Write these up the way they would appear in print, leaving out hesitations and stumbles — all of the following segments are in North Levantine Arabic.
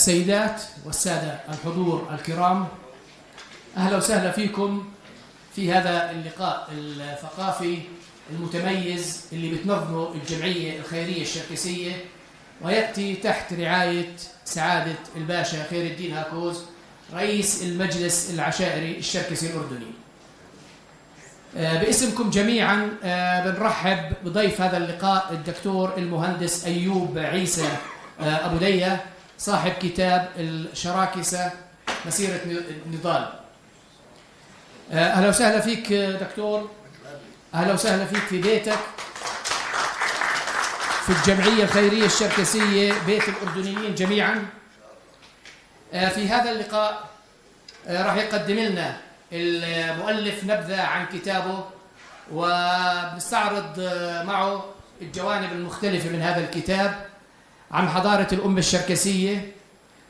السيدات والسادة الحضور الكرام، أهلا وسهلا فيكم في هذا اللقاء الثقافي المتميز اللي بتنظمه الجمعية الخيرية الشركسية، ويأتي تحت رعاية سعادة الباشا خير الدين هاكوز رئيس المجلس العشائري الشركسي الأردني. باسمكم جميعا بنرحب بضيف هذا اللقاء الدكتور المهندس أيوب عيسى أبو دية، صاحب كتاب الشراكسة مسيرة نضال. أهلا وسهلا فيك دكتور، أهلا وسهلا فيك في بيتك في الجمعية الخيرية الشركسية بيت الأردنيين جميعا. في هذا اللقاء راح يقدم لنا المؤلف نبذة عن كتابه، وبنستعرض معه الجوانب المختلفة من هذا الكتاب عن حضارة الأمة الشركسية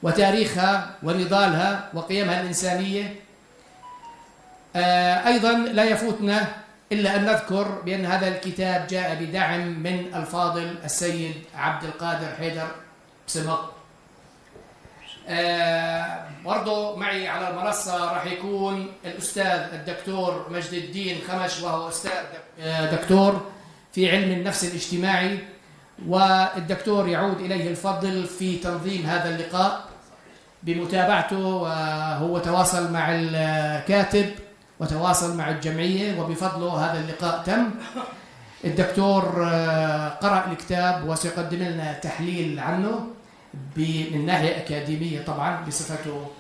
وتاريخها ونضالها وقيمها الإنسانية. أيضا لا يفوتنا إلا أن نذكر بأن هذا الكتاب جاء بدعم من الفاضل السيد عبد القادر حيدر سمق. برضو معي على المنصة راح يكون الأستاذ الدكتور مجد الدين خمش، وهو أستاذ دكتور في علم النفس الاجتماعي، والدكتور يعود إليه الفضل في تنظيم هذا اللقاء بمتابعته، وهو تواصل مع الكاتب وتواصل مع الجمعية، وبفضله هذا اللقاء تم. الدكتور قرأ الكتاب وسيقدم لنا تحليل عنه من ناحية أكاديمية طبعا بصفته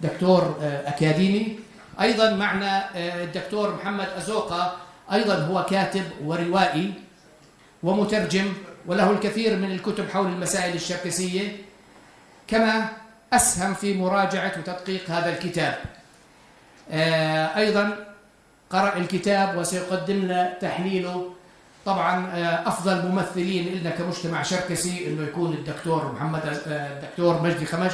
دكتور أكاديمي. أيضا معنا الدكتور محمد أزوقة، أيضا هو كاتب وروائي ومترجم، وله الكثير من الكتب حول المسائل الشركسية، كما أسهم في مراجعة وتدقيق هذا الكتاب. أيضا قرأ الكتاب وسيقدم لنا تحليله. طبعا أفضل ممثلين لنا كمجتمع شركسي إنه يكون الدكتور محمد الدكتور مجدي خمش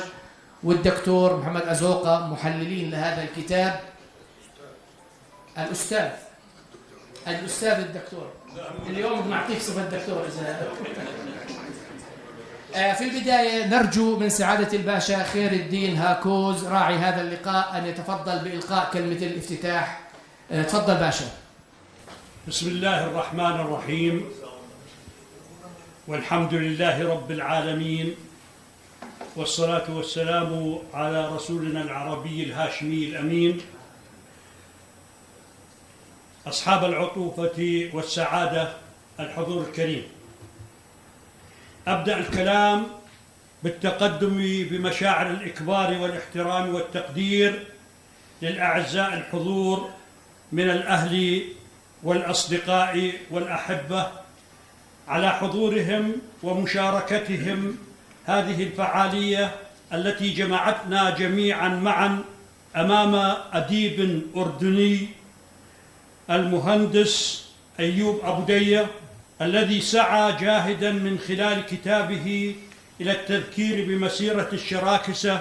والدكتور محمد أزوقة محللين لهذا الكتاب. الأستاذ الدكتور، اليوم بنعطيك صفة دكتور إذا. في البداية نرجو من سعادة الباشا خير الدين هاكوز راعي هذا اللقاء أن يتفضل بإلقاء كلمة الافتتاح. تفضل باشا. بسم الله الرحمن الرحيم، والحمد لله رب العالمين، والصلاة والسلام على رسولنا العربي الهاشمي الأمين. أصحاب العطوفة والسعادة، الحضور الكريم، أبدأ الكلام بالتقدم بمشاعر الإكبار والاحترام والتقدير للأعزاء الحضور من الأهل والأصدقاء والأحبة على حضورهم ومشاركتهم هذه الفعالية التي جمعتنا جميعا معا أمام أديب أردني المهندس أيوب أبو دية، الذي سعى جاهدا من خلال كتابه إلى التذكير بمسيرة الشراكسة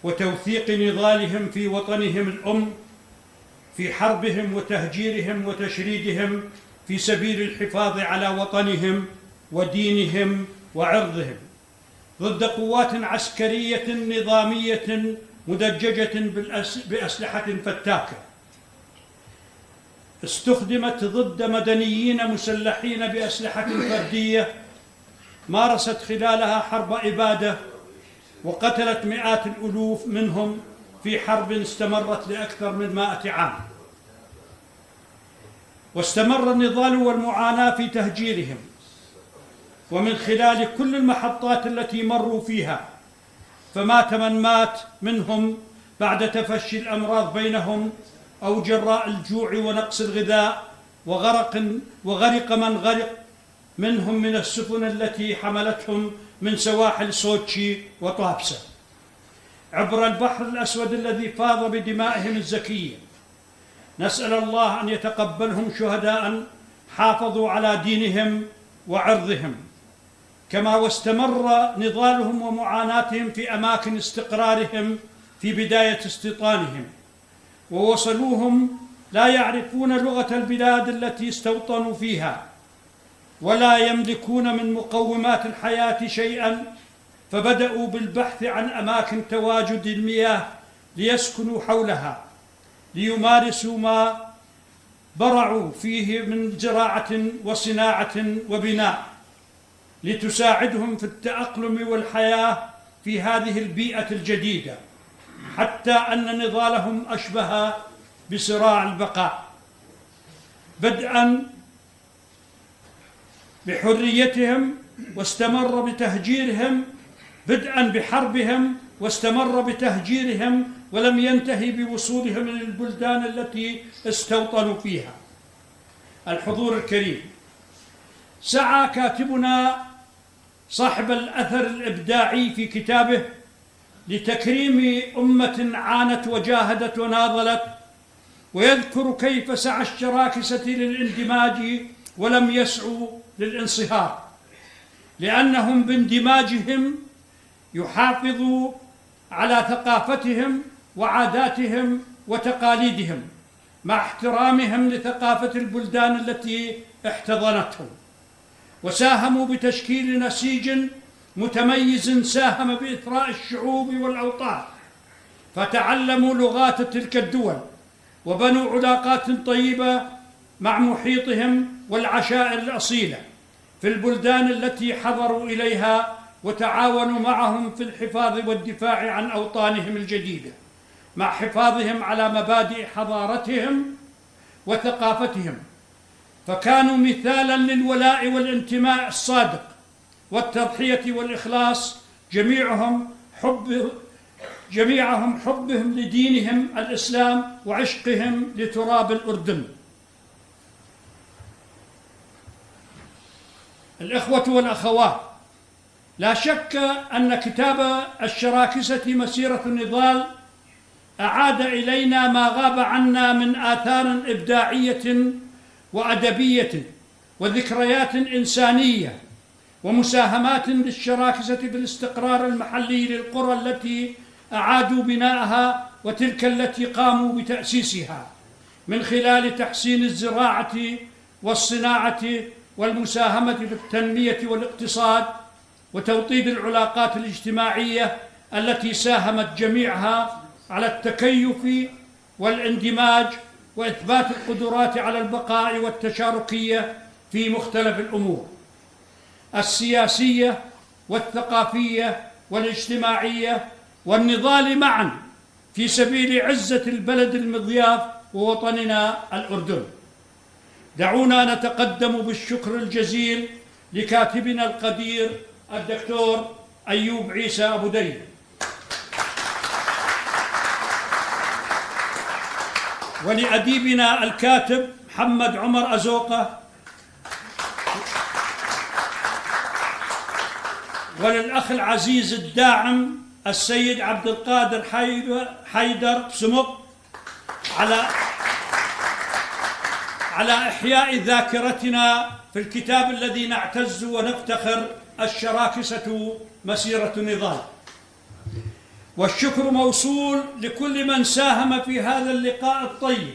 وتوثيق نضالهم في وطنهم الأم في حربهم وتهجيرهم وتشريدهم في سبيل الحفاظ على وطنهم ودينهم وعرضهم ضد قوات عسكرية نظامية مدججة بأسلحة فتاكة استخدمت ضد مدنيين مسلحين بأسلحة فردية مارست خلالها حرب إبادة وقتلت مئات الألوف منهم في حرب استمرت لأكثر من 100 عام. واستمر النضال والمعاناة في تهجيرهم ومن خلال كل المحطات التي مروا فيها، فمات من مات منهم بعد تفشي الأمراض بينهم أو جراء الجوع ونقص الغذاء، وغرق من غرق منهم من السفن التي حملتهم من سواحل سوتشي وطابسة عبر البحر الأسود الذي فاض بدمائهم الزكية. نسأل الله أن يتقبلهم شهداء حافظوا على دينهم وعرضهم، كما واستمر نضالهم ومعاناتهم في أماكن استقرارهم في بداية استيطانهم، ووصلوهم لا يعرفون لغة البلاد التي استوطنوا فيها ولا يملكون من مقومات الحياة شيئا فبدأوا بالبحث عن أماكن تواجد المياه ليسكنوا حولها، ليمارسوا ما برعوا فيه من زراعة وصناعة وبناء، لتساعدهم في التأقلم والحياة في هذه البيئة الجديدة، حتى أن نضالهم أشبه بصراع البقاء، بدءا بحريتهم واستمر بتهجيرهم، بدءا بحربهم واستمر بتهجيرهم، ولم ينتهي بوصولهم للبلدان التي استوطنوا فيها. الحضور الكريم، سعى كاتبنا صاحب الأثر الإبداعي في كتابه لتكريم أمة عانت وجاهدت وناضلت، ويذكر كيف سعى الشراكسة للاندماج ولم يسعوا للانصهار، لأنهم باندماجهم يحافظوا على ثقافتهم وعاداتهم وتقاليدهم، مع احترامهم لثقافة البلدان التي احتضنتهم، وساهموا بتشكيل نسيج متميز ساهم بإثراء الشعوب والأوطان، فتعلموا لغات تلك الدول وبنوا علاقات طيبة مع محيطهم والعشائر الأصيلة في البلدان التي حضروا إليها، وتعاونوا معهم في الحفاظ والدفاع عن أوطانهم الجديدة، مع حفاظهم على مبادئ حضارتهم وثقافتهم، فكانوا مثالا للولاء والانتماء الصادق والتضحية والإخلاص، جميعهم حبهم لدينهم الإسلام وعشقهم لتراب الأردن. الإخوة والأخوات، لا شك أن كتاب الشراكسة مسيرة النضال أعاد إلينا ما غاب عنا من آثار إبداعية وأدبية وذكريات إنسانية ومساهمات للشراكسة في الاستقرار المحلي للقرى التي أعادوا بناءها وتلك التي قاموا بتأسيسها، من خلال تحسين الزراعة والصناعة والمساهمة في التنمية والاقتصاد وتوطيد العلاقات الاجتماعية التي ساهمت جميعها على التكيف والاندماج وإثبات القدرات على البقاء والتشاركية في مختلف الأمور السياسية والثقافية والاجتماعية والنضال معا في سبيل عزة البلد المضياف ووطننا الأردن. دعونا نتقدم بالشكر الجزيل لكاتبنا القدير الدكتور أيوب عيسى أبو دية، ولأديبنا الكاتب محمد عمر أزوقة، وللأخ العزيز الداعم السيد عبد القادر حيدر سمق على إحياء ذاكرتنا في الكتاب الذي نعتز ونفتخر، الشراكسة مسيرة النضال. والشكر موصول لكل من ساهم في هذا اللقاء الطيب،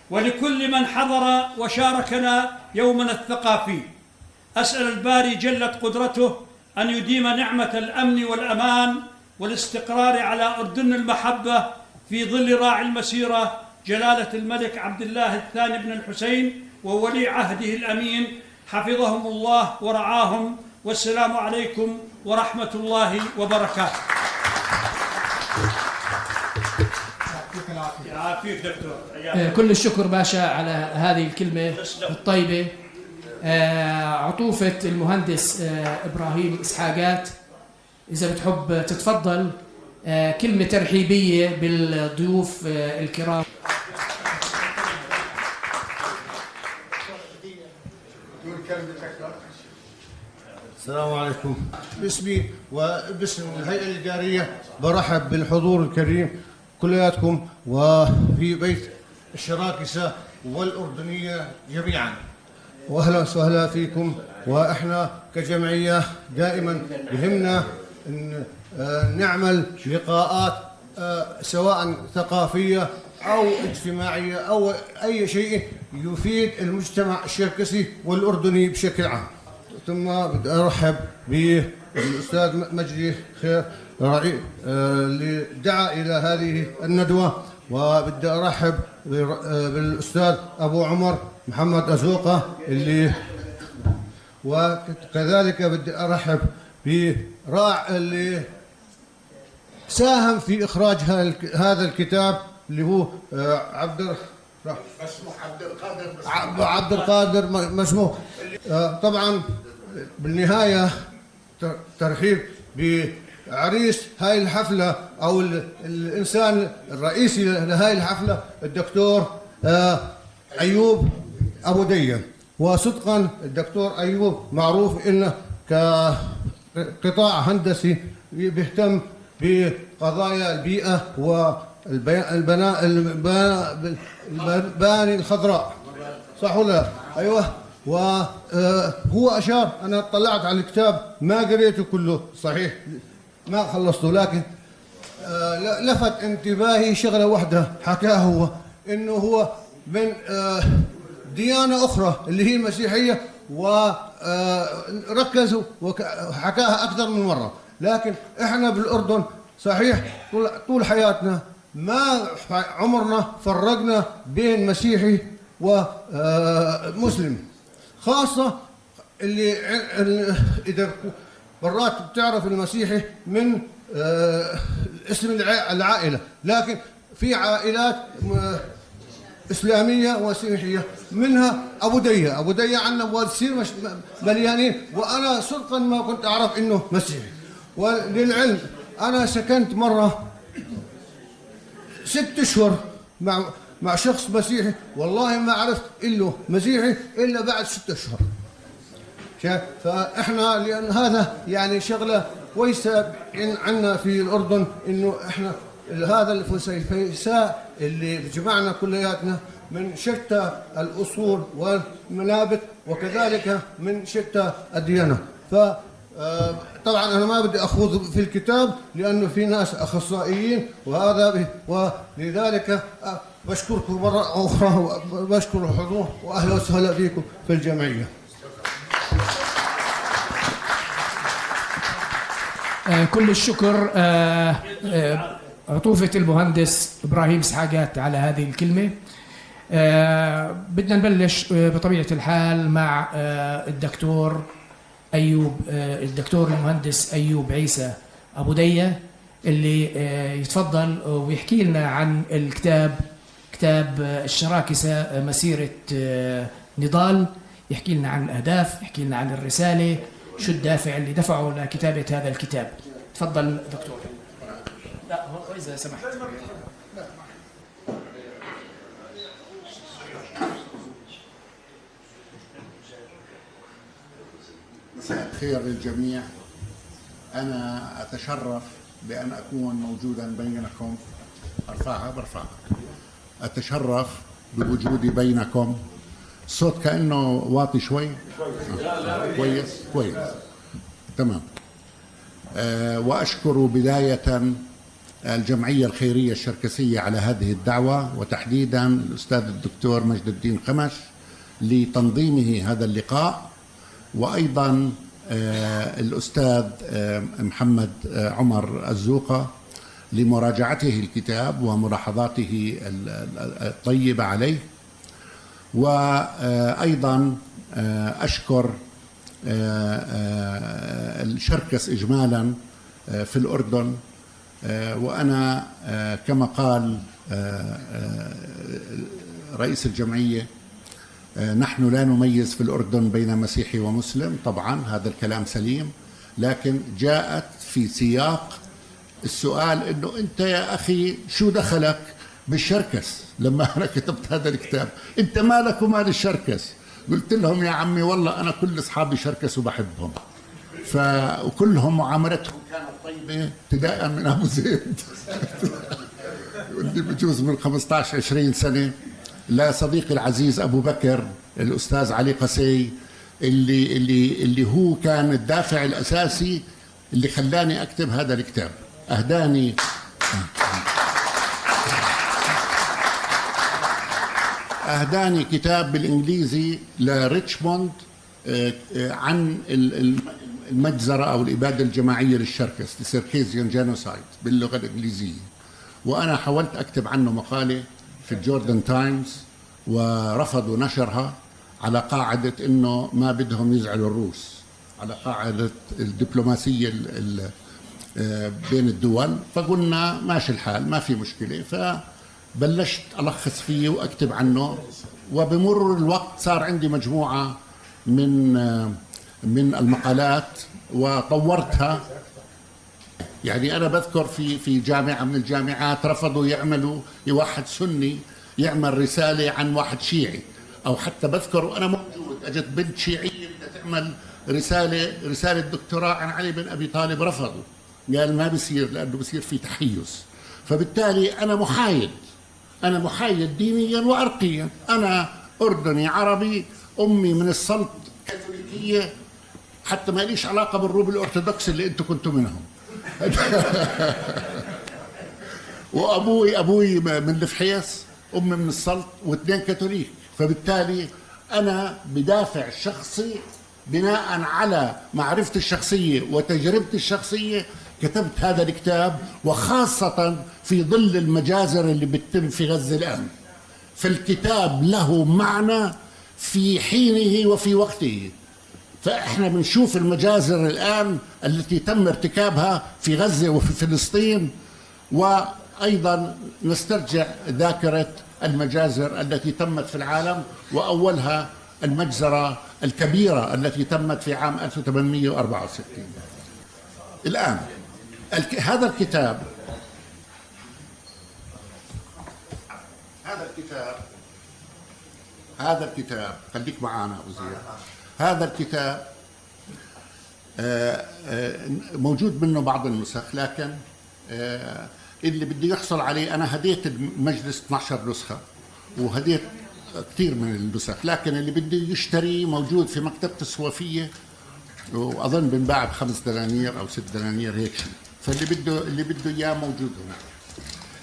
ولكل من حضر وشاركنا يومنا الثقافي. أسأل الباري جلت قدرته أن يديم نعمة الأمن والأمان والاستقرار على أردن المحبة في ظل راعي المسيرة جلالة الملك عبد الله الثاني بن الحسين وولي عهده الأمين، حفظهم الله ورعاهم. والسلام عليكم ورحمة الله وبركاته. يعافيك دكتور. كل الشكر باشا على هذه الكلمة الطيبة. عطوفة المهندس إبراهيم إسحاقات، إذا بتحب تتفضل، كلمة ترحيبية بالضيوف الكرام. السلام عليكم. باسمي وباسم الهيئة الإدارية برحب بالحضور الكريم كلياتكم وفي بيت الشراكسة والأردنية جميعا، وأهلا وسهلا فيكم. وإحنا كجمعية دائما يهمنا أن نعمل لقاءات سواء ثقافية أو اجتماعية أو أي شيء يفيد المجتمع الشركسي والأردني بشكل عام. ثم بدي أرحب الأستاذ مجدي خير اللي دعا إلى هذه الندوة. وبدي أرحب بالأستاذ أبو عمر محمد أزوقة اللي، وكذلك بدي أرحب براع اللي ساهم في إخراج هذا الكتاب اللي هو عبد القادر مسموح. طبعا بالنهاية ترحيب بعريس هاي الحفلة أو الإنسان الرئيسي لهاي الحفلة الدكتور أيوب أبو دية. وصدقا الدكتور أيوب معروف إنه كقطاع هندسي بيهتم بقضايا البيئة والبناء الخضراء، صح ولا؟ أيوه. وهو أشار، أنا طلعت على الكتاب ما قريته كله صحيح، ما خلصته، لكن لفت انتباهي شغلة واحدة حكاها هو، إنه هو من ديانة أخرى اللي هي المسيحية، وركز وحكاها أكثر من مرة. لكن إحنا بالأردن صحيح طول حياتنا ما عمرنا فرقنا بين مسيحي ومسلم، خاصة اللي إذا مرات بتعرف المسيحي من اسم العائلة، لكن في عائلات إسلامية ومسيحية منها أبو دية. أبو دية عندنا بوادي مليانين، وأنا صدقا ما كنت أعرف إنه مسيحي. وللعلم أنا سكنت مرة 6 أشهر مع شخص مسيحي، والله ما عرفت إنه مسيحي إلا بعد 6 أشهر. فإحنا لأن هذا يعني شغلة كويسة عندنا في الأردن، إنه إحنا هذا الفسيفساء اللي جمعنا كلياتنا من شتى الأصول والمنابت، وكذلك من شتى الديانة. طبعا أنا ما بدي أخوض في الكتاب لأنه في ناس أخصائيين وهذا، ولذلك بشكركم مرة أخرى وبشكر الحضور، وأهلا وسهلا فيكم في الجمعية. كل الشكر عطوفة المهندس إبراهيم سحاقات على هذه الكلمة. بدنا نبلش بطبيعة الحال مع الدكتور أيوب، الدكتور المهندس أيوب عيسى أبو دية، اللي يتفضل ويحكي لنا عن الكتاب، كتاب الشراكسة مسيرة نضال. يحكي لنا عن الأهداف، يحكي لنا عن الرسالة، شو الدافع اللي دفعه لكتابة هذا الكتاب. تفضل دكتور. لا هو إذا سمحت. مساء الخير للجميع. أنا أتشرف بأن أكون موجودا بينكم. أرفعها برفعها. أتشرف بوجودي بينكم. الصوت كأنه واطي شوي. كويس كويس تمام. وأشكر بداية الجمعية الخيرية الشركسية على هذه الدعوة، وتحديدا الأستاذ الدكتور مجد الدين خمش لتنظيمه هذا اللقاء، وأيضا الأستاذ محمد عمر الزوقة لمراجعته الكتاب وملاحظاته الطيبة عليه. وأيضا أشكر الشركس إجمالا في الأردن. وأنا كما قال رئيس الجمعية، نحن لا نميز في الأردن بين مسيحي ومسلم، طبعا هذا الكلام سليم، لكن جاءت في سياق السؤال إنه أنت يا أخي شو دخلك بالشركس لما أنا كتبت هذا الكتاب، أنت مالك ومال الشركس؟ قلت لهم يا عمي والله أنا كل أصحابي شركس وبحبهم، وكلهم معاملتهم كانت طيبة ابتداء من أبو زيد اللي بجوز من 15-20 سنة، لا صديقي العزيز أبو بكر الأستاذ علي قسي اللي اللي اللي هو كان الدافع الأساسي اللي خلاني أكتب هذا الكتاب. أهداني كتاب بالإنجليزي لريتشموند عن المجزرة أو الإبادة الجماعية للشركس، Circassian genocide باللغة الإنجليزية. وأنا حاولت أكتب عنه مقالة في ال Jordan Times ورفضوا نشرها على قاعدة إنه ما بدهم يزعلوا الروس، على قاعدة الدبلوماسية بين الدول. فقلنا ماشي الحال، ما في مشكلة. فبلشت ألخص فيه وأكتب عنه، وبمرور الوقت صار عندي مجموعة من المقالات وطورتها. يعني أنا بذكر في جامعة من الجامعات رفضوا يعملوا لواحد سني يعمل رسالة عن واحد شيعي، أو حتى بذكر وأنا موجود أجت بنت شيعية بدها تعمل رسالة دكتوراه عن علي بن أبي طالب، رفضوا، قال ما بصير لأنه بصير في تحيز. فبالتالي أنا محايد، أنا محايد دينيا وعرقيا، أنا أردني عربي، أمي من السلط كاثوليكية، حتى ما ليش علاقة بالروم الأرثوذكس اللي أنتم كنتوا منهم. وأبوي من الفحيص، أمي من السلط، واثنين كاثوليك. فبالتالي أنا بدافع شخصي بناء على معرفتي الشخصية وتجربتي الشخصية كتبت هذا الكتاب، وخاصة في ظل المجازر اللي بتتم في غزة الآن. فالكتاب له معنى في حينه وفي وقته. فإحنا بنشوف المجازر الآن التي تم ارتكابها في غزة وفي فلسطين، وأيضا نسترجع ذاكرة المجازر التي تمت في العالم، وأولها المجزرة الكبيرة التي تمت في عام 1864. الآن هذا الكتاب خليك معنا أبو زياد. هذا الكتاب موجود منه بعض النسخ، لكن اللي بده يحصل عليه، أنا هديت المجلس 12 نسخة وهديت كثير من النسخ، لكن اللي بده يشتري موجود في مكتبة الصوافية، وأظن بنباع ب5 دنانير أو 6 دنانير هيك شيء. فاللي بده إياه موجود هناك.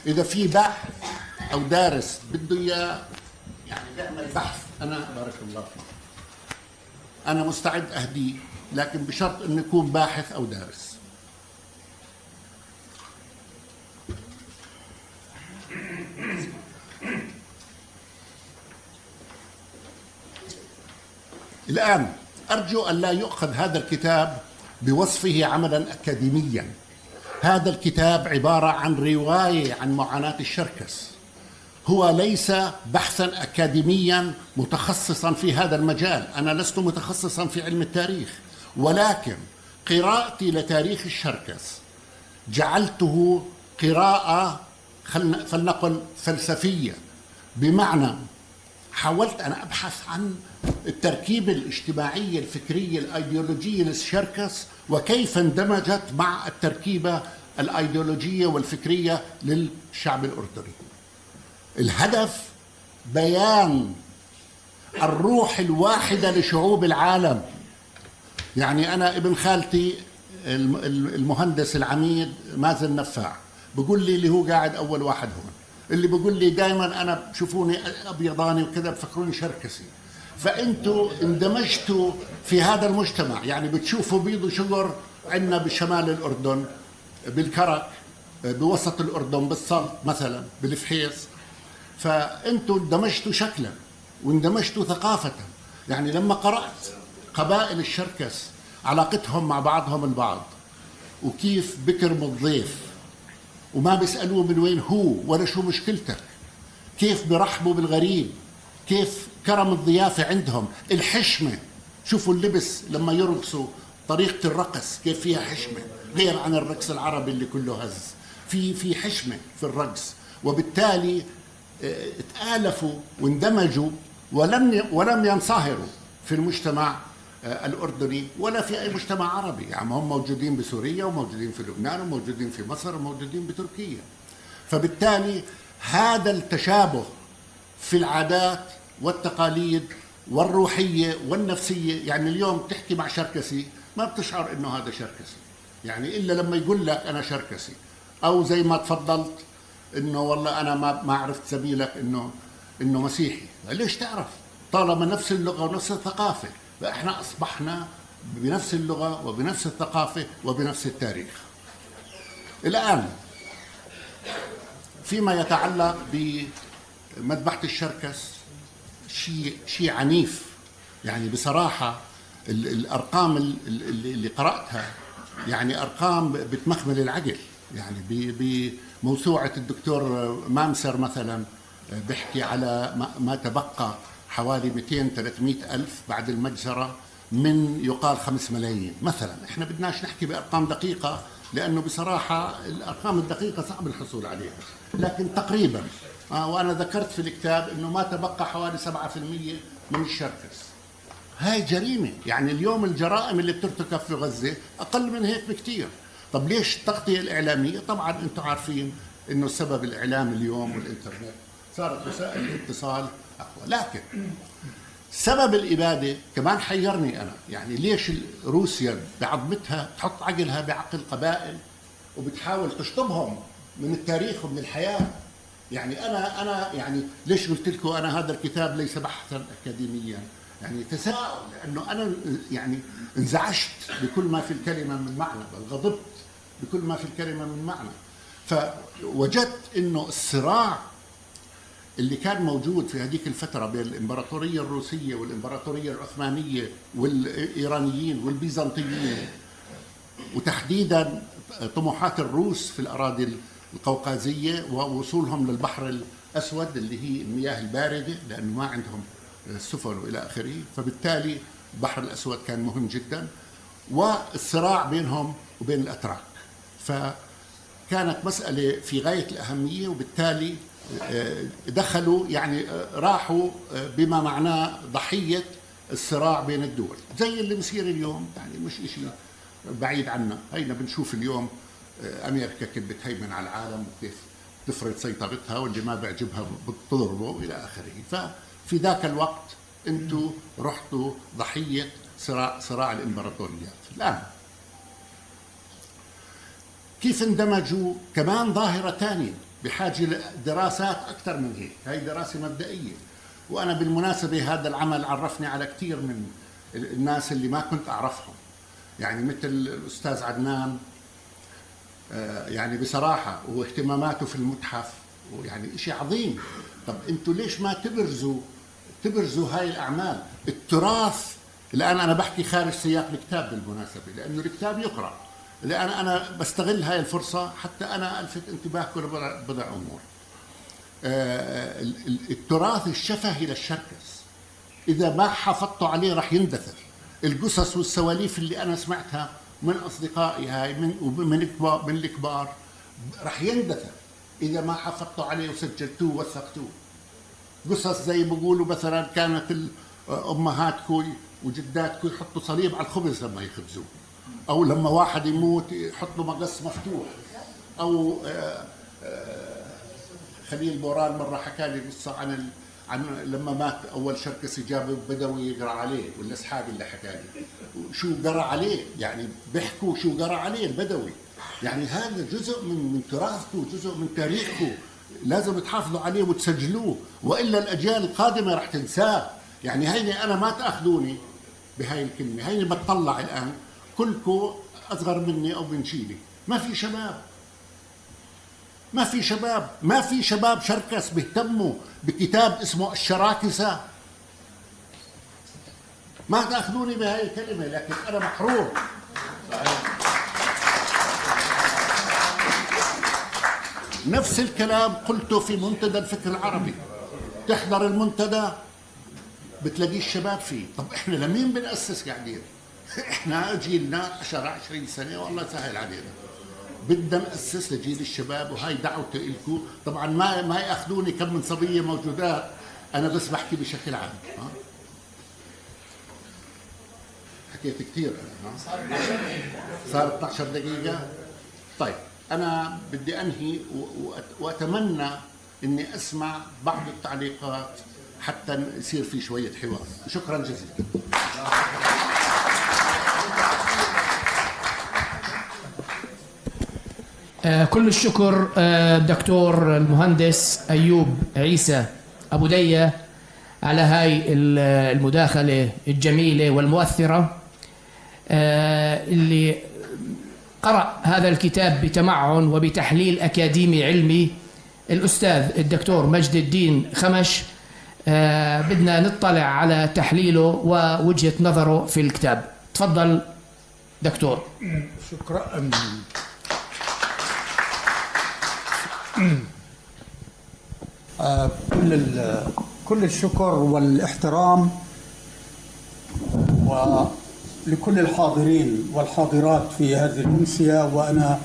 إذا في باحث أو دارس بده إياه يعني بيعمل بحث، أنا بارك الله فيك، أنا مستعد أهديه، لكن بشرط أنه يكون باحث أو دارس. الآن أرجو أن لا يؤخذ هذا الكتاب بوصفه عملا أكاديميا. هذا الكتاب عبارة عن رواية عن معاناة الشركس، هو ليس بحثا أكاديميا متخصصا في هذا المجال. أنا لست متخصصا في علم التاريخ، ولكن قراءتي لتاريخ الشركس جعلته قراءة فلنقل فلسفية، بمعنى حاولت أن أبحث عن التركيبة الاجتماعية الفكرية الأيديولوجية للشركس وكيف اندمجت مع التركيبة الأيديولوجية والفكرية للشعب الأردني. الهدف بيان الروح الواحدة لشعوب العالم. يعني أنا ابن خالتي المهندس العميد مازن نفاع بقول لي، اللي هو قاعد أول واحد هون، اللي بقول لي دائما أنا بشوفوني أبيضاني وكذا بفكروني شركسي. فأنتوا اندمجتوا في هذا المجتمع، يعني بتشوفوا بيض وشجر عندنا بشمال الأردن، بالكرك، بوسط الأردن، بالسلط مثلا، بالفحيص. فأنتوا اندمجتوا شكلا واندمجتوا ثقافة. يعني لما قرأت قبائل الشركس علاقتهم مع بعضهم البعض، وكيف بكرموا الضيف وما بيسألوه من وين هو ولا شو مشكلتك، كيف برحبوا بالغريب، كيف كرم الضيافة عندهم، الحشمة. شوفوا اللبس لما يرقصوا، طريقة الرقص كيف فيها حشمة غير عن الرقص العربي اللي كله هز، في حشمة في الرقص. وبالتالي تآلفوا واندمجوا ولم ينصهروا في المجتمع الأردني ولا في أي مجتمع عربي. يعني هم موجودين بسوريا وموجودين في لبنان وموجودين في مصر وموجودين بتركيا. فبالتالي هذا التشابه في العادات والتقاليد والروحية والنفسية. يعني اليوم تحكي مع شركسي ما بتشعر إنه هذا شركسي، يعني إلا لما يقول لك أنا شركسي، أو زي ما تفضلت إنه والله أنا ما عرفت زميلك إنه مسيحي. ليش تعرف؟ طالما نفس اللغة ونفس الثقافة. فإحنا أصبحنا بنفس اللغة وبنفس الثقافة وبنفس التاريخ. الآن فيما يتعلق بمذبحة الشركس، شيء عنيف، يعني بصراحة الأرقام اللي قرأتها يعني أرقام بتمخمل العقل. يعني بموسوعة الدكتور مامسر مثلا بيحكي على ما تبقى حوالي 200-300 ألف بعد المجزرة من يقال 5 ملايين مثلا. احنا بدناش نحكي بأرقام دقيقة لأنه بصراحة الأرقام الدقيقة صعب الحصول عليها، لكن تقريبا وأنا ذكرت في الكتاب أنه ما تبقى حوالي 7% من الشركس. هاي جريمة، يعني اليوم الجرائم اللي بترتكب في غزة أقل من هيك بكتير. طب ليش التغطية الإعلامية؟ طبعا أنتم عارفين أنه السبب الإعلام اليوم والإنترنت، صارت وسائل الاتصال أقوى. لكن سبب الإبادة كمان حيرني أنا، يعني ليش روسيا بعظمتها تحط عقلها بعقل قبائل وبتحاول تشطبهم من التاريخ ومن الحياة؟ يعني أنا يعني ليش قلت لكم أنا هذا الكتاب ليس بحثا أكاديميا؟ يعني تساؤل، لأنه أنا يعني انزعجت بكل ما في الكلمة من معنى، بل غضبت بكل ما في الكلمة من معنى. فوجدت إنه الصراع اللي كان موجود في هذيك الفترة بين الإمبراطورية الروسية والإمبراطورية العثمانية والإيرانيين والبيزنطيين، وتحديدا طموحات الروس في الأراضي القوقازية ووصولهم للبحر الأسود اللي هي المياه الباردة لأنه ما عندهم السفن وإلى آخره، فبالتالي البحر الأسود كان مهم جدا، والصراع بينهم وبين الأتراك، فكانت مسألة في غاية الأهمية. وبالتالي دخلوا يعني راحوا بما معناه ضحية الصراع بين الدول، زي اللي بصير اليوم، يعني مش إشي بعيد عنا. هينا بنشوف اليوم أمريكا كيف بتهيمن على العالم وكيف تفرض سيطرتها، واللي ما بيعجبها بتضربه إلى آخره. ففي ذاك الوقت أنتم رحتوا ضحية صراع الإمبراطوريات. الآن كيف اندمجوا؟ كمان ظاهرة ثانية بحاجة لدراسات أكثر من هيك، هاي دراسة مبدئية. وأنا بالمناسبة هذا العمل عرفني على كثير من الناس اللي ما كنت أعرفهم، يعني مثل الأستاذ عدنان، يعني بصراحة واهتماماته في المتحف ويعني شيء عظيم. طب أنتوا ليش ما تبرزوا هاي الأعمال؟ التراث الآن أنا بحكي خارج سياق الكتاب بالمناسبة، لأنه الكتاب يقرأ. لأن أنا بستغل هاي الفرصة حتى أنا ألفت انتباهكم لبضع أمور. التراث الشفهي للشركس إذا ما حافظتوا عليه رح يندثر. القصص والسواليف اللي أنا سمعتها من أصدقائي هاي من الكبار رح يندثر إذا ما حافظتوا عليه وسجلتوه ووثقتوه. قصص زي بيقولوا مثلا كانت أمهاتكم وجداتكم يحطوا صليب على الخبز لما يخبزوه، أو لما واحد يموت يحط له مقص مفتوح، أو خليل بوران مرة حكى لي قصة عن لما مات أول شركسي جاب بدوي يقرأ عليه، ولا أصحابي اللي حكى لي شو قرأ عليه، يعني بيحكوا شو قرأ عليه البدوي. يعني هذا جزء من تراثكم، جزء من تاريخكم، لازم تحافظوا عليه وتسجلوه، وإلا الأجيال القادمة رح تنساه. يعني هيني أنا ما تأخذوني بهاي الكلمة، هيني بتطلع الآن كلكم أصغر مني أو من جيلي، ما في شباب، ما في شباب، ما في شباب شركس بيهتموا بكتاب اسمه الشراكسة. ما تأخذوني بهاي الكلمة، لكن أنا محروم. نفس الكلام قلته في منتدى الفكر العربي. تحضر المنتدى بتلاقي الشباب فيه. طب احنا لمين بنأسس قاعدين؟ احنا جيلنا 10 20 سنة والله سهل علينا. بدنا نأسس لجيل الشباب، وهي دعوتي لكم. طبعا ما ياخذوني كم من صبية موجودات، انا بس بحكي بشكل عام. ها؟ حكيت كثير انا، ها؟ صار 12 دقيقة. طيب انا بدي انهي، واتمنى اني اسمع بعض التعليقات حتى يصير في شوية حوار. شكرا جزيلا. كل الشكر دكتور المهندس أيوب عيسى أبو دية على هاي المداخلة الجميلة والمؤثرة. اللي قرأ هذا الكتاب بتمعن وبتحليل أكاديمي علمي، الأستاذ الدكتور مجد الدين خمش. بدنا نطلع على تحليله ووجهة نظره في الكتاب. تفضل دكتور. شكرا. كل الشكر والاحترام ولكل الحاضرين والحاضرات في هذه الأمسية. وأنا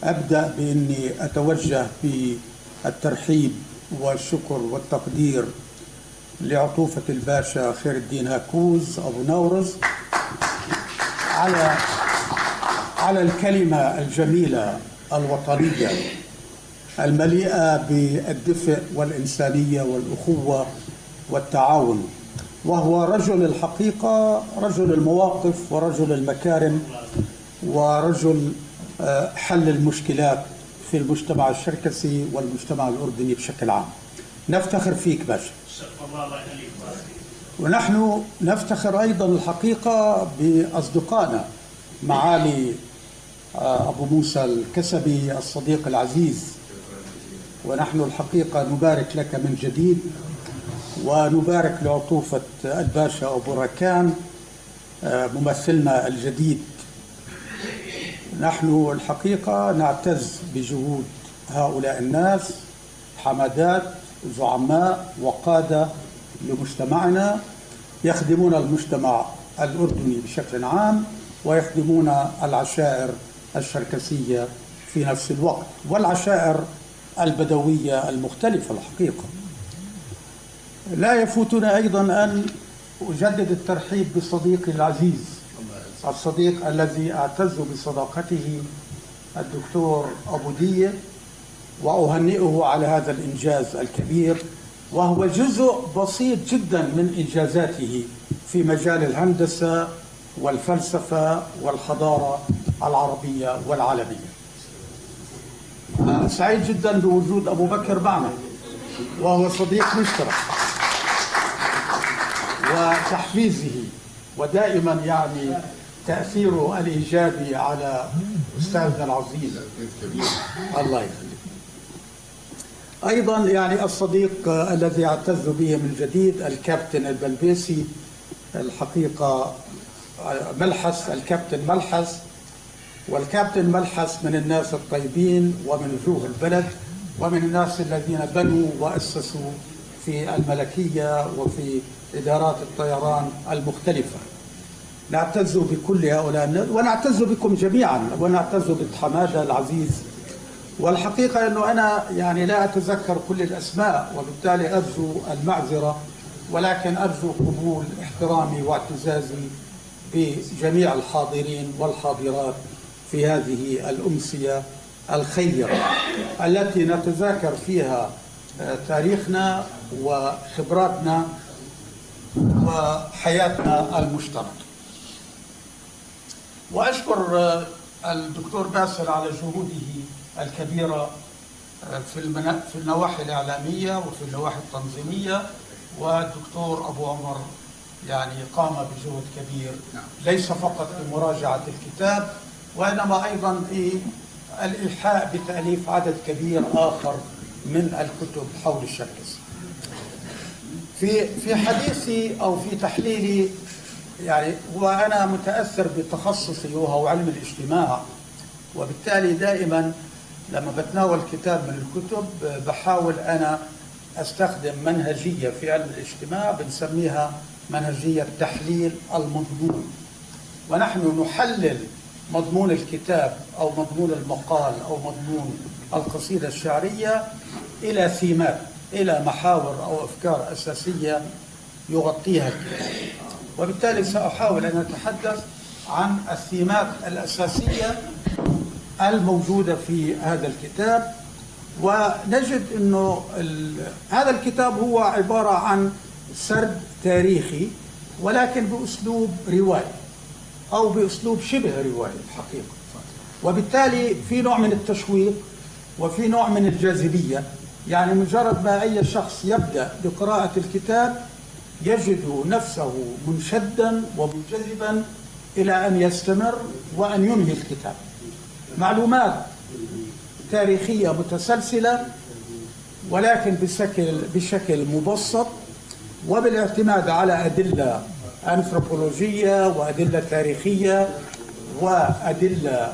أبدأ بإني أتوجه بالترحيب والشكر والتقدير لعطوفة الباشا خير الدين هاكوز أبو نورز على الكلمة الجميلة الوطنية المليئة بالدفء والإنسانية والأخوة والتعاون، وهو رجل الحقيقة، رجل المواقف ورجل المكارم ورجل حل المشكلات في المجتمع الشركسي والمجتمع الأردني بشكل عام. نفتخر فيك باشا، ونحن نفتخر أيضا الحقيقة بأصدقائنا معالي أبو موسى الكسبي الصديق العزيز، ونحن الحقيقة نبارك لك من جديد ونبارك لعطوفة الباشا أبو ركان ممثلنا الجديد. نحن الحقيقة نعتز بجهود هؤلاء الناس، حمادات، زعماء وقادة لمجتمعنا، يخدمون المجتمع الأردني بشكل عام ويخدمون العشائر الشركسية في نفس الوقت والعشائر البدوية المختلفة. الحقيقة لا يفوتنا أيضا أن أجدد الترحيب بصديقي العزيز، الصديق الذي أعتز بصداقته، الدكتور أبو دية، وأهنئه على هذا الإنجاز الكبير، وهو جزء بسيط جدا من إنجازاته في مجال الهندسة والفلسفة والحضارة العربية والعالمية. سعيد جدا بوجود أبو بكر معنا، وهو صديق مشترك، وتحفيزه ودائما يعني تأثيره الإيجابي على أستاذنا العزيز، الله يخليك. أيضا يعني الصديق الذي أعتز به من جديد الكابتن البلبيسي، الحقيقة ملحس، الكابتن ملحس، والكابتن ملحس من الناس الطيبين ومن وجوه البلد ومن الناس الذين بنوا وأسسوا في الملكية وفي إدارات الطيران المختلفة. نعتز بكل هؤلاء ونعتز بكم جميعا ونعتز بالحمادة العزيز. والحقيقة أنه أنا يعني لا أتذكر كل الأسماء وبالتالي أرجو المعذرة، ولكن أرجو قبول احترامي واعتزازي بجميع الحاضرين والحاضرات في هذه الأمسية الخيرة التي نتذاكر فيها تاريخنا وخبراتنا وحياتنا المشتركة. وأشكر الدكتور باسل على جهوده الكبيرة في النواحي الإعلامية وفي النواحي التنظيمية، والدكتور أبو عمر يعني قام بجهد كبير ليس فقط بمراجعة الكتاب وإنما أيضا بالإيحاء بتأليف عدد كبير آخر من الكتب حول الشركس. في حديثي أو في تحليلي يعني وأنا متأثر بتخصصي وهو علم الاجتماع، وبالتالي دائما لما بتناول كتاب من الكتب بحاول أنا أستخدم منهجية في علم الاجتماع بنسميها منهجية تحليل المضمون، ونحن نحلل مضمون الكتاب أو مضمون المقال أو مضمون القصيدة الشعرية إلى ثيمات، إلى محاور أو أفكار أساسية يغطيها الكتاب. وبالتالي سأحاول أن أتحدث عن الثيمات الأساسية الموجودة في هذا الكتاب. ونجد أنه هذا الكتاب هو عبارة عن سرد تاريخي ولكن بأسلوب روائي أو بأسلوب شبه روائي الحقيقة، وبالتالي في نوع من التشويق وفي نوع من الجاذبية. يعني مجرد ما أي شخص يبدأ بقراءة الكتاب يجد نفسه منشدا ومنجذبا إلى أن يستمر وأن ينهي الكتاب. معلومات تاريخية متسلسلة، ولكن بشكل مبسط وبالاعتماد على أدلة أنثروبولوجية وأدلة تاريخية وأدلة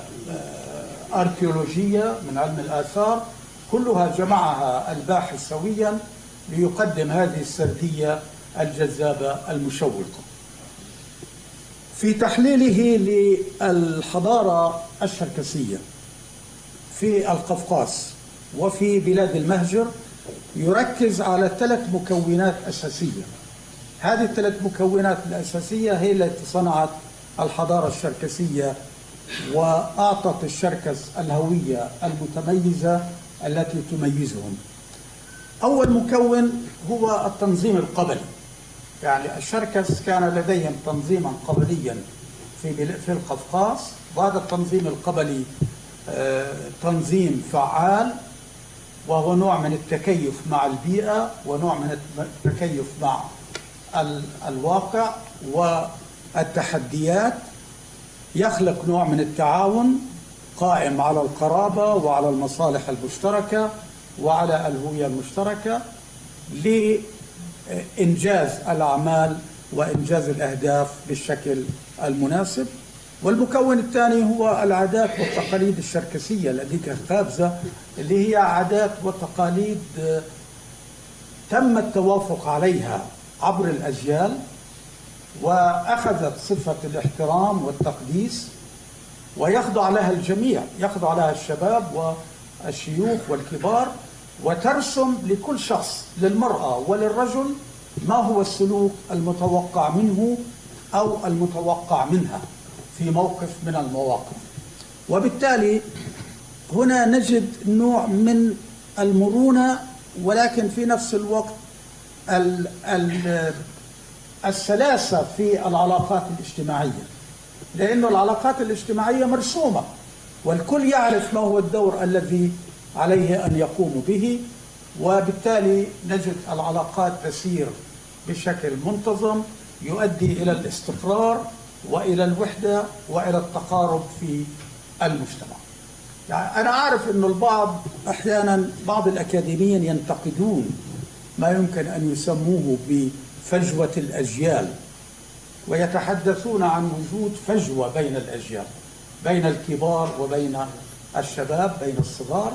أركيولوجية من علم الآثار، كلها جمعها الباحث سويا ليقدم هذه السردية الجذابة المشوقة. في تحليله للحضارة الشركسية في القفقاس وفي بلاد المهجر يركز على 3 مكونات أساسية. هذه ال3 مكونات الأساسية هي التي صنعت الحضارة الشركسية وأعطت الشركس الهوية المتميزة التي تميزهم. أول مكون هو التنظيم القبلي، يعني الشركس كان لديهم تنظيما قبليا في القفقاس، وهذا التنظيم القبلي تنظيم فعال، وهو نوع من التكيف مع البيئة ونوع من التكيف مع الواقع والتحديات، يخلق نوع من التعاون قائم على القرابة وعلى المصالح المشتركة وعلى الهوية المشتركة لإنجاز الأعمال وإنجاز الأهداف بالشكل المناسب. والمكون الثاني هو العادات والتقاليد الشركسية التي خابزة، اللي هي عادات وتقاليد تم التوافق عليها عبر الأجيال وأخذت صفة الاحترام والتقديس، ويخضع لها الجميع، يخضع لها الشباب والشيوخ والكبار، وترسم لكل شخص، للمرأة وللرجل، ما هو السلوك المتوقع منه أو المتوقع منها في موقف من المواقف. وبالتالي هنا نجد نوع من المرونة، ولكن في نفس الوقت السلاسة في العلاقات الاجتماعية، لأن العلاقات الاجتماعية مرسومة والكل يعرف ما هو الدور الذي عليه أن يقوم به، وبالتالي نجد العلاقات تسير بشكل منتظم يؤدي إلى الاستقرار وإلى الوحدة وإلى التقارب في المجتمع. يعني أنا أعرف أن البعض أحيانا، بعض الأكاديميين ينتقدون ما يمكن أن يسموه بفجوة الأجيال، ويتحدثون عن وجود فجوة بين الأجيال، بين الكبار وبين الشباب، بين الصغار،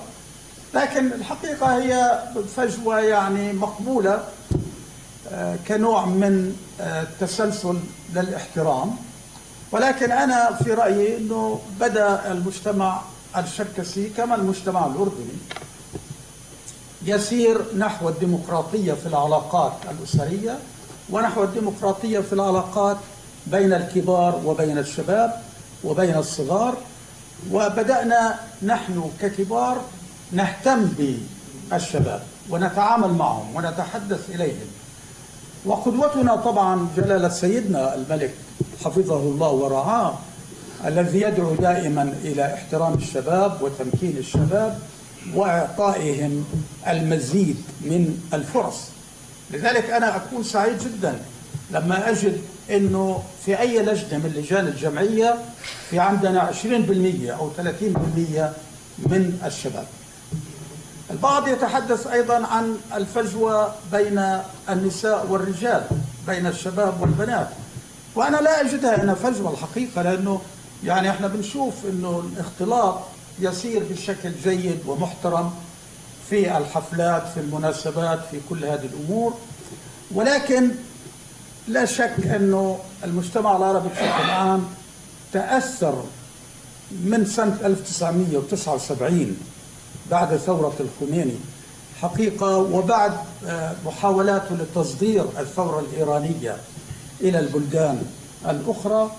لكن الحقيقة هي فجوة يعني مقبولة كنوع من التسلسل للاحترام. ولكن أنا في رأيي أنه بدأ المجتمع الشركسي كما المجتمع الأردني يسير نحو الديمقراطية في العلاقات الأسرية، ونحو الديمقراطية في العلاقات بين الكبار وبين الشباب وبين الصغار، وبدأنا نحن ككبار نهتم بالشباب ونتعامل معهم ونتحدث إليهم. وقدوتنا طبعا جلالة سيدنا الملك حفظه الله ورعاه، الذي يدعو دائما إلى احترام الشباب وتمكين الشباب وإعطائهم المزيد من الفرص. لذلك أنا أكون سعيد جدا لما أجد أنه في أي لجنة من لجان الجمعية في عندنا 20% أو 30% من الشباب. البعض يتحدث أيضا عن الفجوة بين النساء والرجال، بين الشباب والبنات، وأنا لا أجدها أنها فجوة الحقيقة، لأنه يعني إحنا بنشوف أنه الاختلاط يسير بشكل جيد ومحترم في الحفلات، في المناسبات، في كل هذه الأمور. ولكن لا شك أنه المجتمع العربي بشكل عام تأثر من سنة 1979 بعد ثورة الخميني حقيقة، وبعد محاولاته لتصدير الثورة الإيرانية إلى البلدان الأخرى.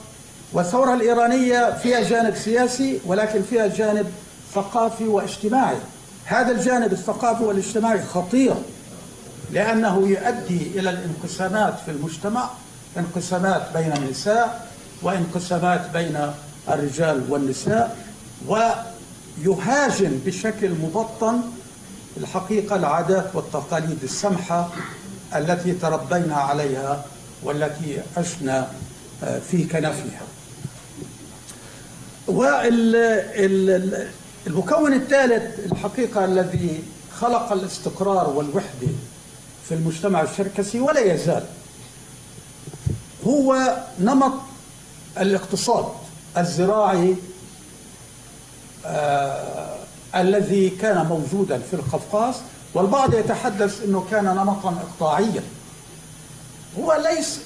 والثورة الإيرانية فيها جانب سياسي ولكن فيها جانب ثقافي واجتماعي. هذا الجانب الثقافي والاجتماعي خطير، لأنه يؤدي إلى الانقسامات في المجتمع، انقسامات بين النساء وانقسامات بين الرجال والنساء، ويهاجم بشكل مبطن الحقيقة العادات والتقاليد السمحة التي تربينا عليها والتي عشنا في كنفها. والمكون الثالث الحقيقة الذي خلق الاستقرار والوحدة في المجتمع الشركسي ولا يزال هو نمط الاقتصاد الزراعي الذي كان موجودا في القفقاز، والبعض يتحدث أنه كان نمطا إقطاعيا. هو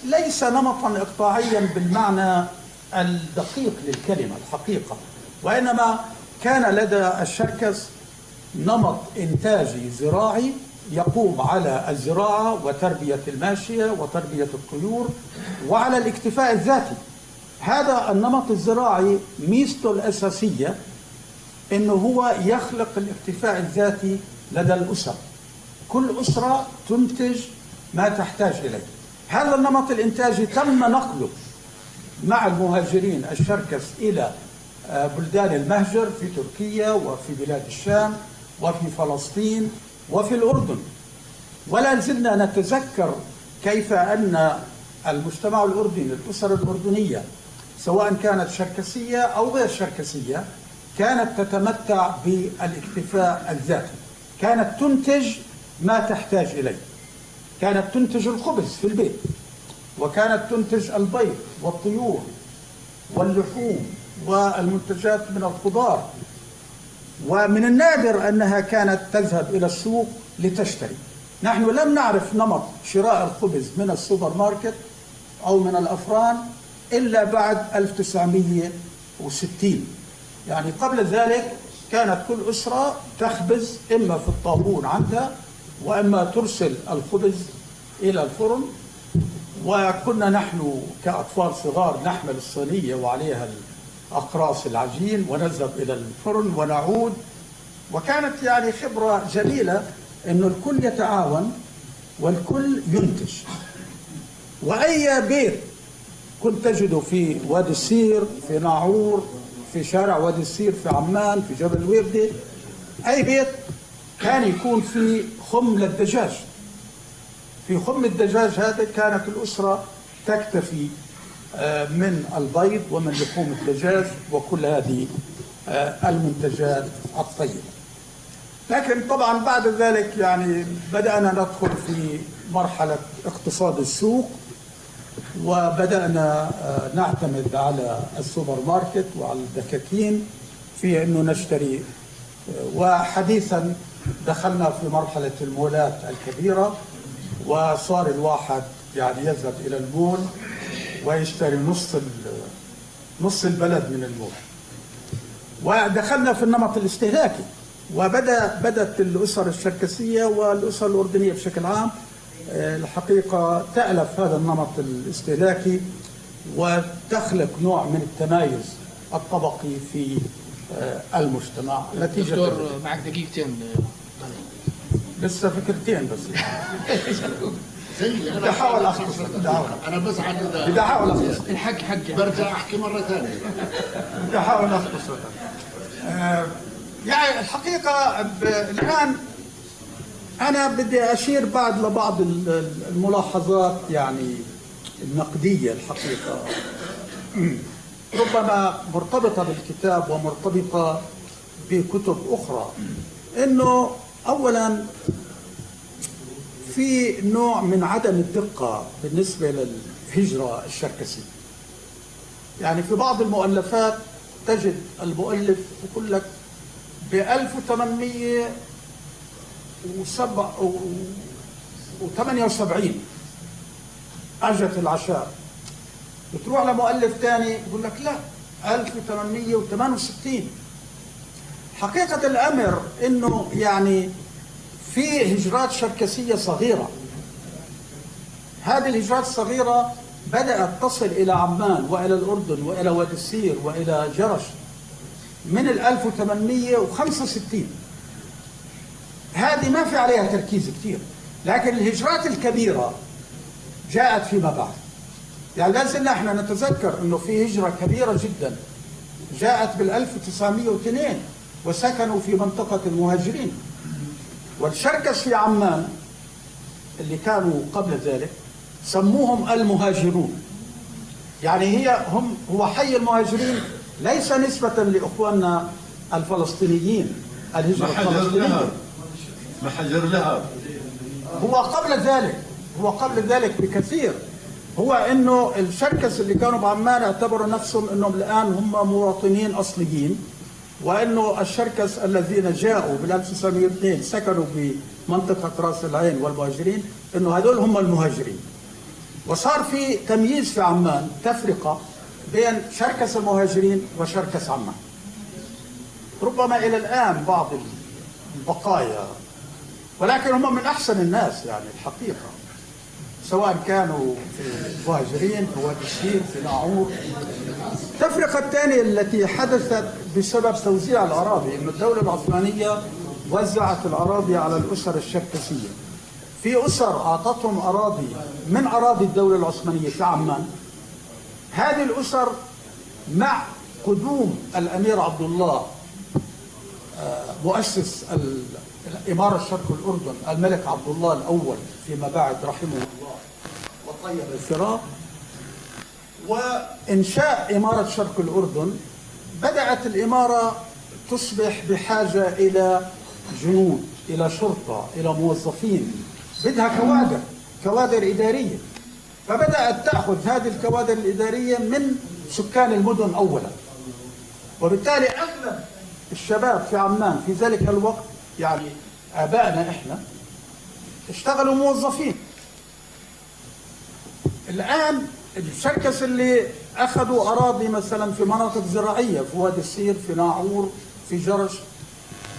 ليس نمطا إقطاعيا بالمعنى الدقيق للكلمة الحقيقة، وإنما كان لدى الشركس نمط إنتاجي زراعي يقوم على الزراعة وتربية الماشية وتربية الطيور وعلى الاكتفاء الذاتي. هذا النمط الزراعي ميزته الأساسية أنه هو يخلق الاكتفاء الذاتي لدى الأسر، كل أسرة تنتج ما تحتاج إليه. هذا النمط الإنتاجي تم نقله مع المهاجرين الشركس إلى بلدان المهجر في تركيا وفي بلاد الشام وفي فلسطين وفي الأردن. ولا زلنا نتذكر كيف أن المجتمع الأردني، الأسر الأردنية سواء كانت شركسية أو غير شركسية، كانت تتمتع بالاكتفاء الذاتي، كانت تنتج ما تحتاج إليه، كانت تنتج الخبز في البيت، وكانت تنتج البيض والطيور واللحوم والمنتجات من الخضار، ومن النادر أنها كانت تذهب إلى السوق لتشتري. نحن لم نعرف نمط شراء الخبز من السوبر ماركت أو من الأفران إلا بعد 1960، يعني قبل ذلك كانت كل أسرة تخبز إما في الطابون عندها وإما ترسل الخبز إلى الفرن. وكنا نحن كأطفال صغار نحمل الصينية وعليها أقراص العجين ونذهب إلى الفرن ونعود، وكانت يعني خبرة جميلة إنه الكل يتعاون والكل ينتج. وأي بيت كنت تجده في وادي السير، في ناعور، في شارع وادي السير في عمان، في جبل الويبدة، أي بيت كان يكون في خم للدجاج. في خم الدجاج هذا كانت الأسرة تكتفي من البيض ومن لحوم الدجاج وكل هذه المنتجات الطيبة. لكن طبعا بعد ذلك يعني بدأنا ندخل في مرحلة اقتصاد السوق، وبدأنا نعتمد على السوبر ماركت وعلى الدكاكين في أنه نشتري. وحديثا دخلنا في مرحلة المولات الكبيرة، وصار الواحد يعني يذهب إلى المول ويشتري نص البلد من المول. ودخلنا في النمط الاستهلاكي، وبدأت الأسر الشركسية والأسر الأردنية بشكل عام الحقيقة تألف هذا النمط الاستهلاكي وتخلق نوع من التمايز الطبقي في المجتمع. نتيجة دكتور معك دقيقتين، لسه فكرتين بس. بدي احاول اختصر، انا بزعل اذا بدي احاول اختصر. الحق حق، برجع احكي مرة ثانية. بدي احاول اختصر. يعني الحقيقة الان انا بدي اشير بعد لبعض الملاحظات يعني النقدية الحقيقة، ربما مرتبطة بالكتاب ومرتبطة بكتب اخرى. انه اولا في نوع من عدم الدقة بالنسبة للهجرة الشركسية. يعني في بعض المؤلفات تجد المؤلف يقول لك ب 1878 أجت العشائر. بتروح لمؤلف ثاني يقول لك لا 1868. حقيقة الأمر إنه يعني في هجرات شركسية صغيرة. هذه الهجرات الصغيرة بدأت تصل إلى عمان وإلى الأردن وإلى وادي السير وإلى جرش من 1865. هذه ما في عليها تركيز كثير، لكن الهجرات الكبيرة جاءت فيما بعد. يعني لازم نحن نتذكر أنه في هجرة كبيرة جدا جاءت بال 1902 وسكنوا في منطقة المهاجرين. والشركس في عمان اللي كانوا قبل ذلك سموهم المهاجرون. يعني هي هم هو حي المهاجرين ليس نسبة لإخواننا الفلسطينيين، الهجرة الفلسطينية. محجر لها. هو قبل ذلك بكثير. هو انه الشركس اللي كانوا بعمان اعتبروا نفسهم انهم الان هم مواطنين اصليين، وانه الشركس الذين جاءوا بال 1902 سكنوا بمنطقة راس العين والمهاجرين، انه هذول هم المهاجرين. وصار في تمييز في عمان، تفرقه بين شركس المهاجرين وشركس عمان. ربما الى الان بعض البقايا، ولكن هم من احسن الناس يعني الحقيقه، سواء كانوا في المهاجرين، في وادي السير، في ناعور. التفرقة الثانية التي حدثت بسبب توزيع الأراضي، أن الدولة العثمانية وزعت الأراضي على الأسر الشركسية. في أسر أعطتهم أراضي من أراضي الدولة العثمانية في عمان. هذه الأسر مع قدوم الأمير عبد الله مؤسس الإمارة الشرق الأردن، الملك عبد الله الأول فيما بعد رحمه الله وطيب الثرى، وإنشاء إمارة شرق الأردن، بدأت الإمارة تصبح بحاجة إلى جنود، إلى شرطة، إلى موظفين، بدها كوادر إدارية. فبدأت تأخذ هذه الكوادر الإدارية من سكان المدن أولا، وبالتالي أغلب الشباب في عمان في ذلك الوقت، يعني آبائنا إحنا، اشتغلوا موظفين. الآن الشركس اللي أخذوا أراضي مثلا في مناطق زراعية في وادي السير، في ناعور، في جرش،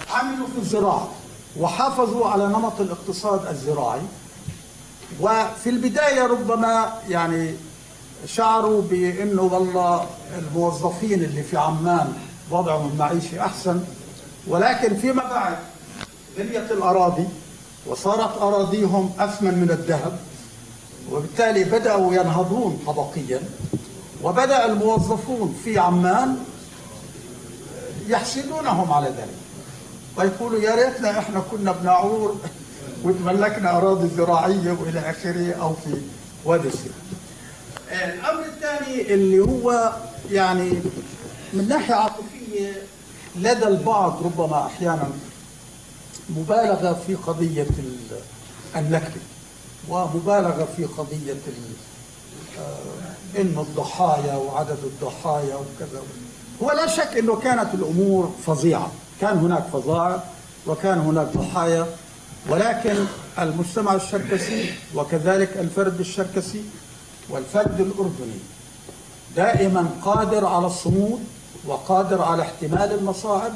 عملوا في الزراعة وحافظوا على نمط الاقتصاد الزراعي. وفي البداية ربما يعني شعروا بأنه والله الموظفين اللي في عمان وضعهم المعيشي أحسن، ولكن فيما بعد غليت الأراضي وصارت أراضيهم أثمن من الذهب، وبالتالي بدأوا ينهضون طبقيا، وبدأ الموظفون في عمان يحسدونهم على ذلك ويقولوا يا ريتنا احنا كنا بناعور وتملكنا اراضي زراعية والى اخره، او في وادي السير. الامر الثاني اللي هو يعني من ناحية عاطفية لدى البعض ربما احيانا مبالغه في قضية النكبة، ومبالغه في قضية انه الضحايا وعدد الضحايا وكذا. هو لا شك انه كانت الامور فظيعة، كان هناك فظائع وكان هناك ضحايا، ولكن المجتمع الشركسي وكذلك الفرد الشركسي والفرد الاردني دائما قادر على الصمود وقادر على احتمال المصاعب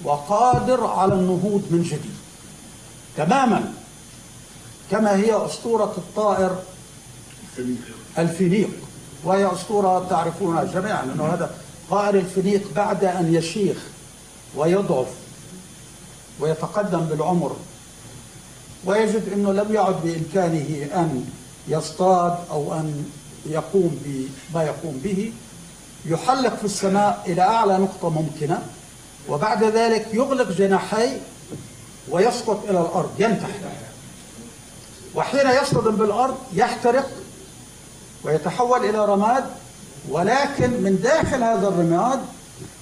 وقادر على النهوض من جديد، تماما كما هي اسطورة الطائر الفينيق، وهي اسطورة تعرفونها جميعا، انه هذا طائر الفينيق بعد ان يشيخ ويضعف ويتقدم بالعمر ويجد انه لم يعد بامكانه ان يصطاد او ان يقوم بما يقوم به، يحلق في السماء الى اعلى نقطة ممكنة، وبعد ذلك يغلق جناحيه ويسقط الى الارض، ينتحر، وحين يصطدم بالارض يحترق ويتحول الى رماد، ولكن من داخل هذا الرماد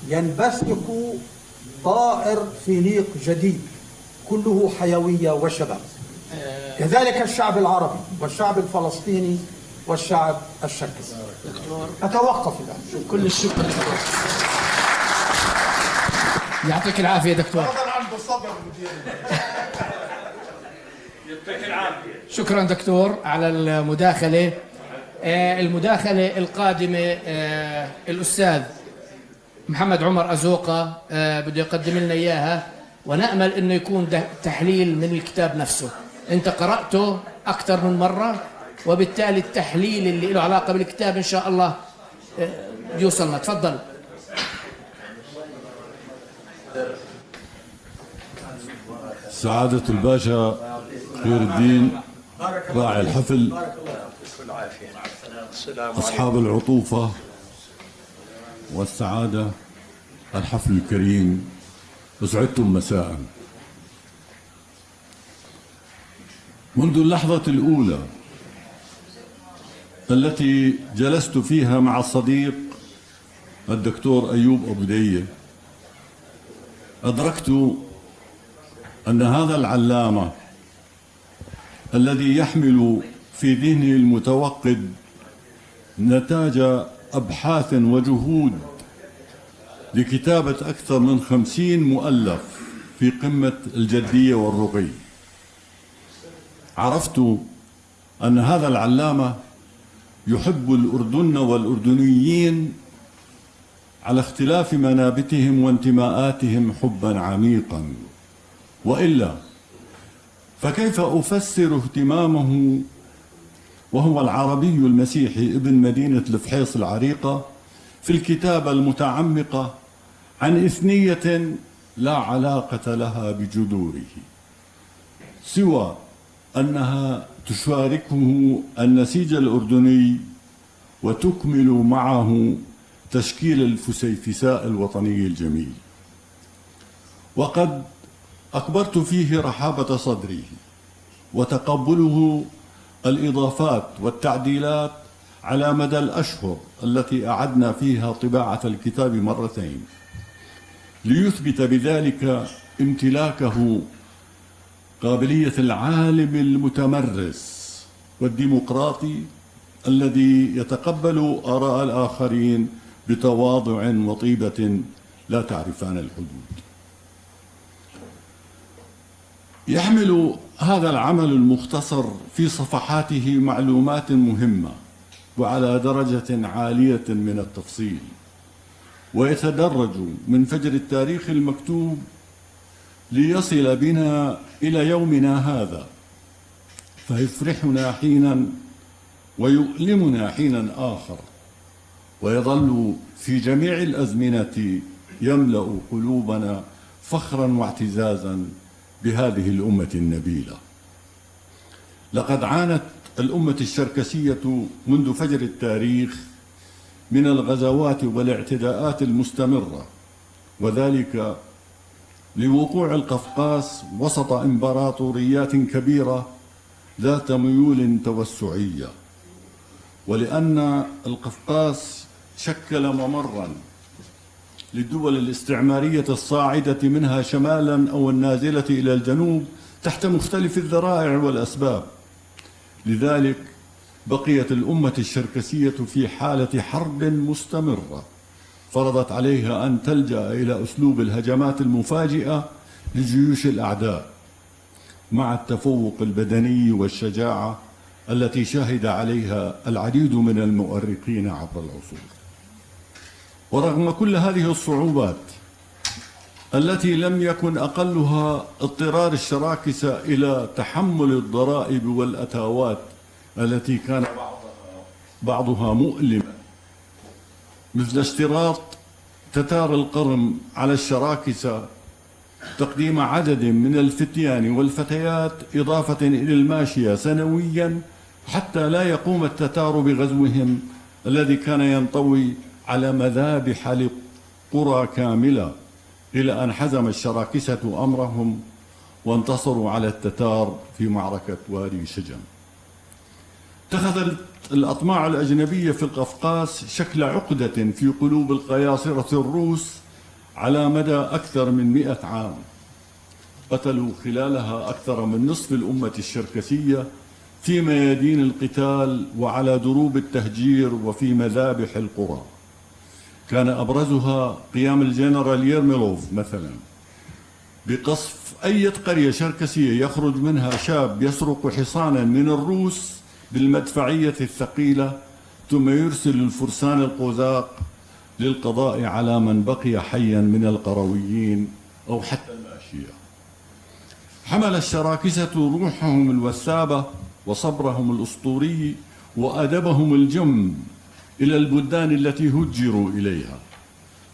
ينبثق طائر فينيق جديد كله حيوية وشباب. كذلك الشعب العربي والشعب الفلسطيني والشعب الشركسي. دكتور. أتوقف الآن. كل الشكر، يعطيك العافية دكتور. هذا عنده صبر مدير. يعطيك العافية. شكرا دكتور على المداخلة. المداخلة القادمة الأستاذ محمد عمر أزوقة بده يقدم لنا إياها، ونأمل أنه يكون ده تحليل من الكتاب نفسه. أنت قرأته أكثر من مرة، وبالتالي التحليل اللي له علاقة بالكتاب إن شاء الله يوصلنا. تفضل. سعادة الباشا خير الدين راعي الحفل، أصحاب العطوفة والسعادة، الحفل الكريم، أسعدتم مساء. منذ اللحظة الأولى التي جلست فيها مع الصديق الدكتور أيوب أبو دية، أدركت أن هذا العلامة الذي يحمل في ذهنه المتوقد نتاج أبحاث وجهود لكتابة أكثر من 50 مؤلف في قمة الجدية والرقي. عرفت أن هذا العلامة يحب الأردن والأردنيين على اختلاف منابتهم وانتماءاتهم حبا عميقا، وإلا فكيف أفسر اهتمامه وهو العربي المسيحي ابن مدينة الفحيص العريقة في الكتابة المتعمقة عن إثنية لا علاقة لها بجذوره، سوى أنها تشاركه النسيج الأردني وتكمل معه تشكيل الفسيفساء الوطني الجميل. وقد أكبرت فيه رحابة صدره وتقبله الإضافات والتعديلات على مدى الأشهر التي أعدنا فيها طباعة الكتاب مرتين، ليثبت بذلك امتلاكه قابلية العالم المتمرس والديمقراطي الذي يتقبل آراء الآخرين بتواضع وطيبة لا تعرفان الحدود. يحمل هذا العمل المختصر في صفحاته معلومات مهمة وعلى درجة عالية من التفصيل، ويتدرج من فجر التاريخ المكتوب ليصل بنا إلى يومنا هذا، فيفرحنا حينا ويؤلمنا حينا آخر، ويظل في جميع الأزمنة يملأ قلوبنا فخرا واعتزازا بهذه الأمة النبيلة. لقد عانت الأمة الشركسية منذ فجر التاريخ من الغزوات والاعتداءات المستمرة، وذلك لوقوع القفقاس وسط إمبراطوريات كبيرة ذات ميول توسعية، ولأن القفقاس شكل ممرا للدول الاستعمارية الصاعدة منها شمالا أو النازلة إلى الجنوب تحت مختلف الذرائع والأسباب. لذلك بقيت الأمة الشركسية في حالة حرب مستمرة فرضت عليها أن تلجأ إلى أسلوب الهجمات المفاجئة لجيوش الأعداء مع التفوق البدني والشجاعة التي شهد عليها العديد من المؤرخين عبر العصور. ورغم كل هذه الصعوبات التي لم يكن أقلها اضطرار الشراكسة إلى تحمل الضرائب والأتاوات التي كان بعضها مؤلما، مثل اشتراط تتار القرم على الشراكسة تقديم عدد من الفتيان والفتيات إضافة إلى الماشية سنويا حتى لا يقوم التتار بغزوهم الذي كان ينطوي على مذابح لقرى كاملة، إلى أن حزم الشراكسة أمرهم وانتصروا على التتار في معركة وادي شجم. اتخذت الأطماع الأجنبية في القفقاس شكل عقدة في قلوب القياصرة الروس على مدى أكثر من 100 عام، قتلوا خلالها أكثر من نصف الأمة الشركسية في ميادين القتال وعلى دروب التهجير وفي مذابح القرى. كان أبرزها قيام الجنرال يرميلوف مثلا بقصف أي قرية شركسية يخرج منها شاب يسرق حصانا من الروس بالمدفعية الثقيلة، ثم يرسل الفرسان القوزاق للقضاء على من بقي حيا من القرويين أو حتى الماشية. حمل الشراكسة روحهم الوثابة وصبرهم الأسطوري وأدبهم الجم إلى البلدان التي هجروا إليها،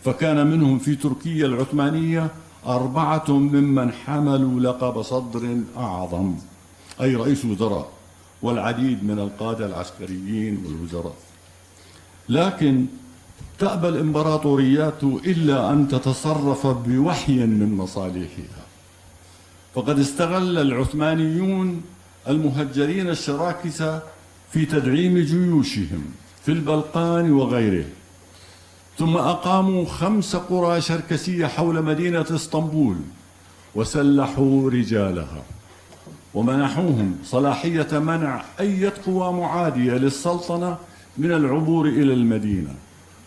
فكان منهم في تركيا العثمانية 4 ممن حملوا لقب صدر أعظم، أي رئيس وزراء، والعديد من القادة العسكريين والوزراء. لكن تأبى الإمبراطوريات إلا أن تتصرف بوحي من مصالحها، فقد استغل العثمانيون المهجرين الشراكسة في تدعيم جيوشهم في البلقان وغيره، ثم أقاموا 5 قرى شركسية حول مدينة اسطنبول وسلحوا رجالها ومنحوهم صلاحية منع أي قوى معادية للسلطنة من العبور إلى المدينة.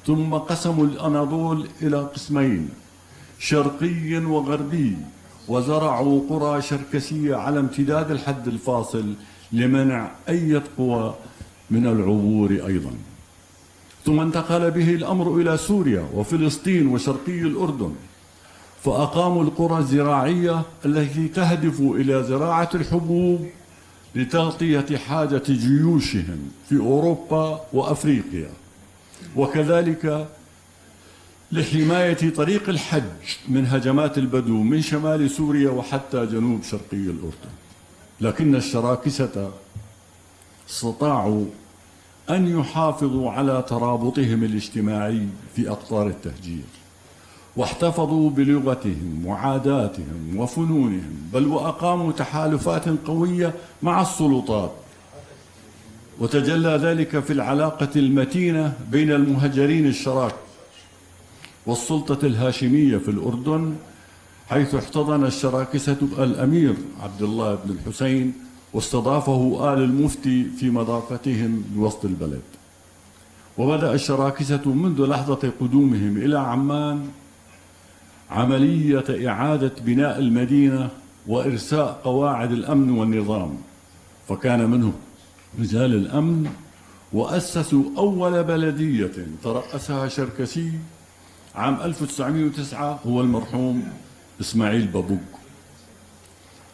ثم قسموا الأناضول إلى قسمين، شرقي وغربي، وزرعوا قرى شركسية على امتداد الحد الفاصل لمنع أي قوى من العبور أيضا. ثم انتقل به الأمر إلى سوريا وفلسطين وشرقي الأردن، فأقاموا القرى الزراعية التي تهدف إلى زراعة الحبوب لتغطية حاجة جيوشهم في أوروبا وأفريقيا، وكذلك لحماية طريق الحج من هجمات البدو من شمال سوريا وحتى جنوب شرقي الأردن. لكن الشراكسة استطاعوا أن يحافظوا على ترابطهم الاجتماعي في أقطار التهجير، واحتفظوا بلغتهم وعاداتهم وفنونهم، بل وأقاموا تحالفات قوية مع السلطات، وتجلى ذلك في العلاقة المتينة بين المهجرين الشراكسة والسلطة الهاشمية في الأردن، حيث احتضن الشراكسة الأمير عبد الله بن الحسين واستضافه آل المفتي في مضافتهم بوسط البلد. وبدأ الشراكسة منذ لحظة قدومهم إلى عمان عملية إعادة بناء المدينة وإرساء قواعد الأمن والنظام، فكان منه رجال الأمن، وأسسوا أول بلدية ترأسها شركسي عام 1909 هو المرحوم إسماعيل بابوك.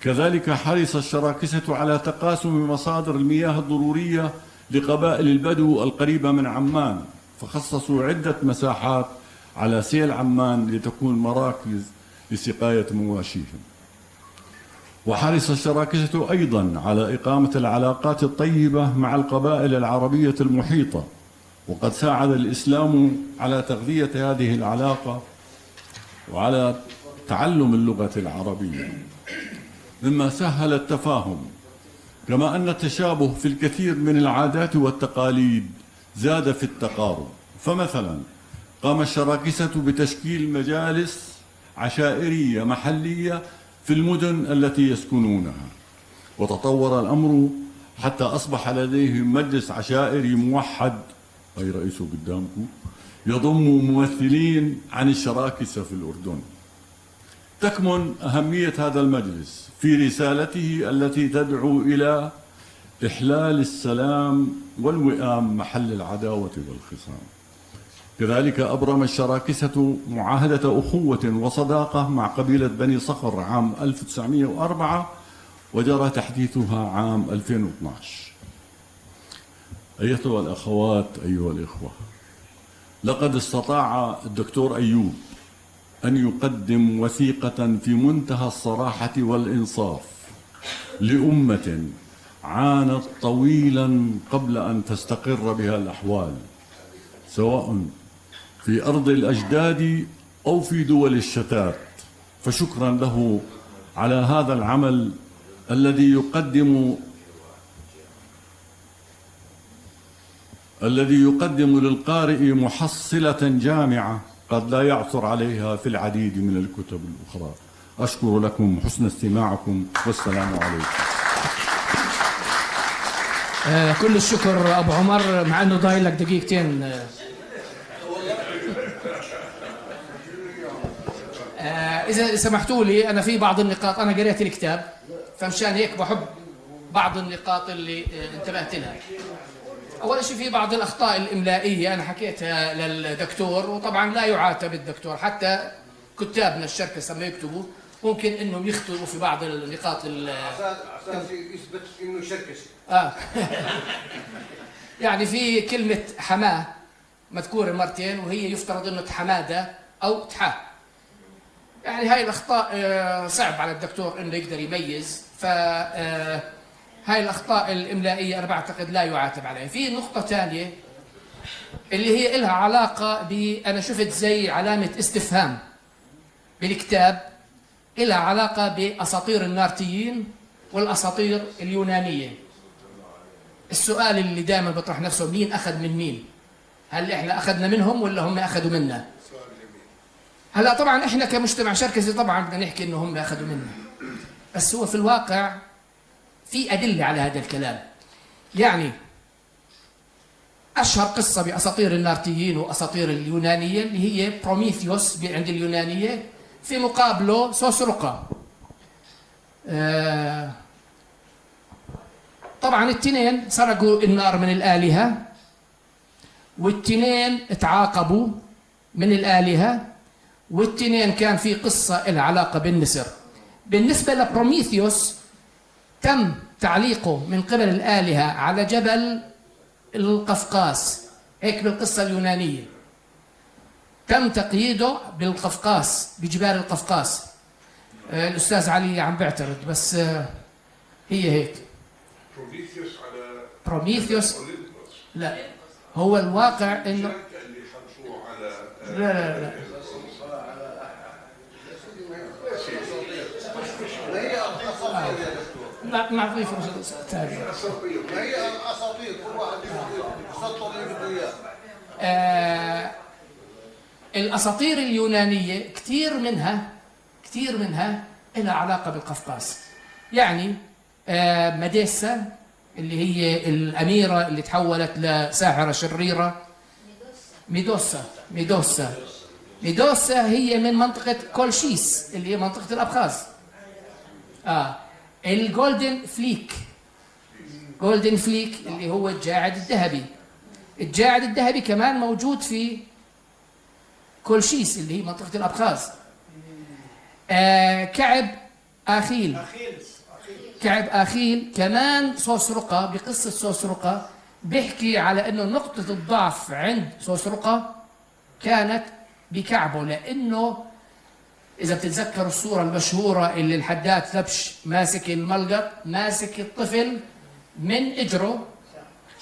كذلك حرص الشراكسة على تقاسم مصادر المياه الضرورية لقبائل البدو القريبة من عمان، فخصصوا عدة مساحات على سيل عمان لتكون مراكز لسقاية مواشيهم. وحرص الشراكسة أيضا على إقامة العلاقات الطيبة مع القبائل العربية المحيطة، وقد ساعد الإسلام على تغذية هذه العلاقة وعلى تعلم اللغة العربية، مما سهل التفاهم، كما أن التشابه في الكثير من العادات والتقاليد زاد في التقارب. فمثلا قام الشراكسة بتشكيل مجالس عشائرية محلية في المدن التي يسكنونها، وتطور الأمر حتى أصبح لديهم مجلس عشائري موحد، أي رئيسه قدامكم، يضم ممثلين عن الشراكسة في الأردن. تكمن أهمية هذا المجلس في رسالته التي تدعو إلى إحلال السلام والوئام محل العداوة والخصام. كذلك أبرم الشراكسة معاهدة أخوة وصداقة مع قبيلة بني صخر عام 1904، وجرى تحديثها عام 2012. أيتها الأخوات، أيها الإخوة، لقد استطاع الدكتور أيوب أن يقدم وثيقة في منتهى الصراحة والإنصاف لأمة عانت طويلا قبل أن تستقر بها الأحوال، سواء في أرض الأجداد أو في دول الشتات. فشكرا له على هذا العمل الذي يقدم للقارئ محصلة جامعة قد لا يعثر عليها في العديد من الكتب الأخرى. أشكر لكم حسن استماعكم، والسلام عليكم. كل الشكر أبو عمر، مع أنه ضايل لك دقيقتين. إذا سمحتوا لي، أنا في بعض النقاط، أنا قريت الكتاب فمشان هيك بحب بعض النقاط اللي انتبهت لها. أول شيء في بعض الأخطاء الإملائية أنا حكيتها للدكتور، وطبعا لا يعاتب الدكتور، حتى كتابنا الشركة لما يكتبوا ممكن إنهم يخطئوا في بعض النقاط. عشان يثبت إنه شركسي. يعني في كلمة حماه مذكورة مرتين، وهي يفترض إنه تحمادة أو تحاه. يعني هاي الأخطاء صعب على الدكتور إنه يقدر يميز، ف هاي الأخطاء الإملائية أنا بعتقد لا يعاتب عليها. في نقطة ثانية اللي هي إلها علاقة أنا شفت زي علامة استفهام بالكتاب إلها علاقة بأساطير النارتيين والأساطير اليونانية. السؤال اللي دائما بطرح نفسه، مين أخذ من مين؟ هل احنا اخذنا منهم ولا هم اخذوا منا؟ هلا طبعا احنا كمجتمع شركسي طبعا بدنا نحكي انه هم اخذوا منا، بس هو في الواقع في ادلة على هذا الكلام. يعني اشهر قصة باساطير النارتيين واساطير اليونانية اللي هي بروميثيوس عند اليونانية، في مقابله سوسرقه. طبعا التنين سرقوا النار من الآلهة، والتنين تعاقبوا من الآلهة، والتنين كان في قصة لها علاقة بالنسر. بالنسبة لبروميثيوس تم تعليقه من قبل الآلهة على جبل القفقاس، هيك بالقصة اليونانية تم تقييده بالقفقاس، بجبال القفقاس. الأستاذ علي عم بيعترض، بس هي هيك. بروميثيوس على بروميثيوس لا، هو الواقع انه اللي خلصوه على لا لا لا لا نعطيه فرصة ثانية. ما هي الاساطير، كل واحد يسطر اللي بده اياه. الاساطير اليونانية كثير منها لها علاقة بالقفقاس. يعني ميديسا اللي هي الأميرة اللي تحولت لساحرة شريرة، ميدوسا هي من منطقة كولشيس اللي هي منطقة الأبخاز. ال Golden Fleece، Golden Fleece اللي هو الجاعد الذهبي، الجاعد الذهبي كمان موجود في كولشيس اللي هي منطقة الأبخاز. كعب آخيل، كعب آخيل كمان سوسرقة، بقصة سوسرقة بيحكي على أنه نقطة الضعف عند سوسرقة كانت بكعبه، لأنه إذا بتتذكروا الصورة المشهورة اللي الحداد لبش ماسك الملقط، ماسك الطفل من إجره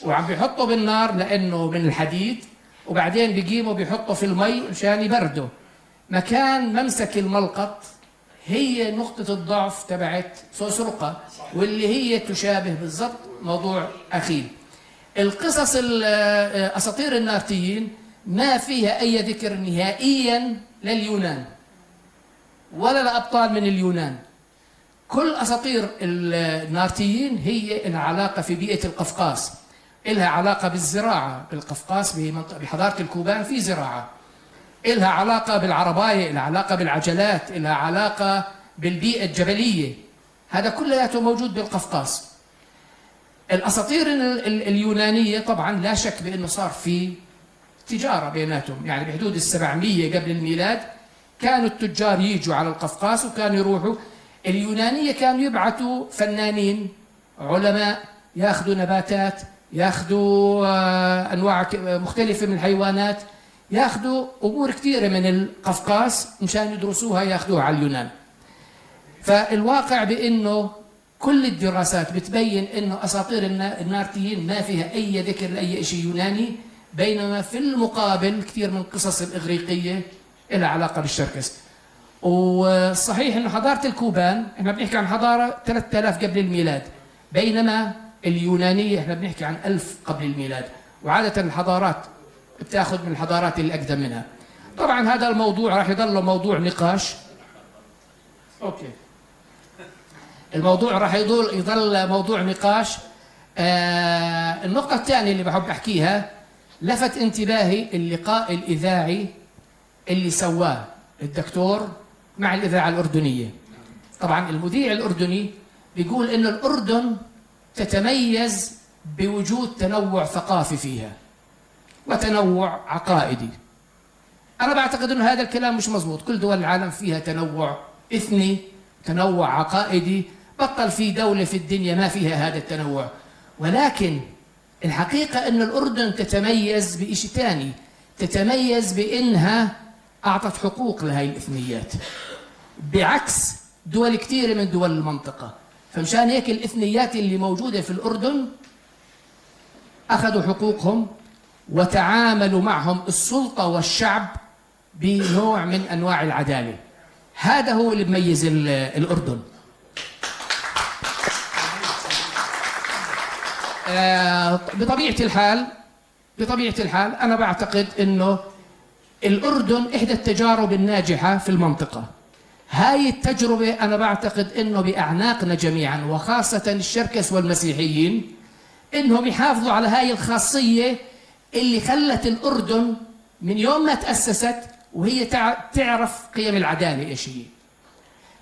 وعم بيحطه بالنار لأنه من الحديد، وبعدين بيقيمه بيحطه في المي مشان يبرده. مكان ممسك الملقط هي نقطة الضعف تبعت سوسرقة، واللي هي تشابه بالضبط موضوع أخيل. القصص أساطير النارتيين ما فيها أي ذكر نهائيا لليونان ولا لأبطال من اليونان. كل أساطير النارتيين هي لها علاقة في بيئة القفقاس، لها علاقة بالزراعة بالقفقاس، بحضارة الكوبان في زراعة، إلها علاقة بالعرباية، إلها علاقة بالعجلات، إلها علاقة بالبيئة الجبلية. هذا كله موجود بالقفقاس. الأساطير اليونانية طبعا لا شك بأنه صار في تجارة بيناتهم، يعني بحدود 700 قبل الميلاد كانوا التجار يجوا على القفقاس وكانوا يروحوا. اليونانية كانوا يبعثوا فنانين علماء ياخذوا نباتات، ياخذوا أنواع مختلفة من الحيوانات، ياخذوا امور كثيرة من القفقاس مشان يدرسوها ياخذوها على اليونان. فالواقع بانه كل الدراسات بتبين انه اساطير النارتيين ما فيها اي ذكر لاي شيء يوناني، بينما في المقابل كثير من القصص الاغريقية لها علاقة بالشركس. والصحيح انه حضارة الكوبان احنا بنحكي عن حضارة 3000 قبل الميلاد، بينما اليونانية احنا بنحكي عن 1000 قبل الميلاد، وعاده الحضارات بتاخذ من الحضارات اللي اقدم منها. طبعا هذا الموضوع راح يضل موضوع نقاش. okay. الموضوع راح يضل موضوع نقاش. النقطة الثانية اللي بحب احكيها، لفت انتباهي اللقاء الإذاعي اللي سواه الدكتور مع الإذاعة الأردنية. طبعا المذيع الأردني بيقول إنه الأردن تتميز بوجود تنوع ثقافي فيها وتنوع عقائدي. أنا بعتقد أنه هذا الكلام مش مزبوط، كل دول العالم فيها تنوع إثني، تنوع عقائدي، بطل في دولة في الدنيا ما فيها هذا التنوع. ولكن الحقيقة أن الأردن تتميز بإشي ثاني، تتميز بأنها أعطت حقوق لهي الإثنيات بعكس دول كثيرة من دول المنطقة. فمشان هيك الإثنيات اللي موجودة في الأردن أخذوا حقوقهم وتعاملوا معهم السلطة والشعب بنوع من أنواع العدالة. هذا هو اللي بيميز الأردن. بطبيعة الحال بطبيعة الحال أنا بعتقد أنه الأردن إحدى التجارب الناجحة في المنطقة. هاي التجربة أنا بعتقد أنه بأعناقنا جميعا، وخاصة الشركس والمسيحيين، أنهم يحافظوا على هاي الخاصية اللي خلت الأردن من يوم ما تأسست وهي تعرف قيم العدالة إيش هي.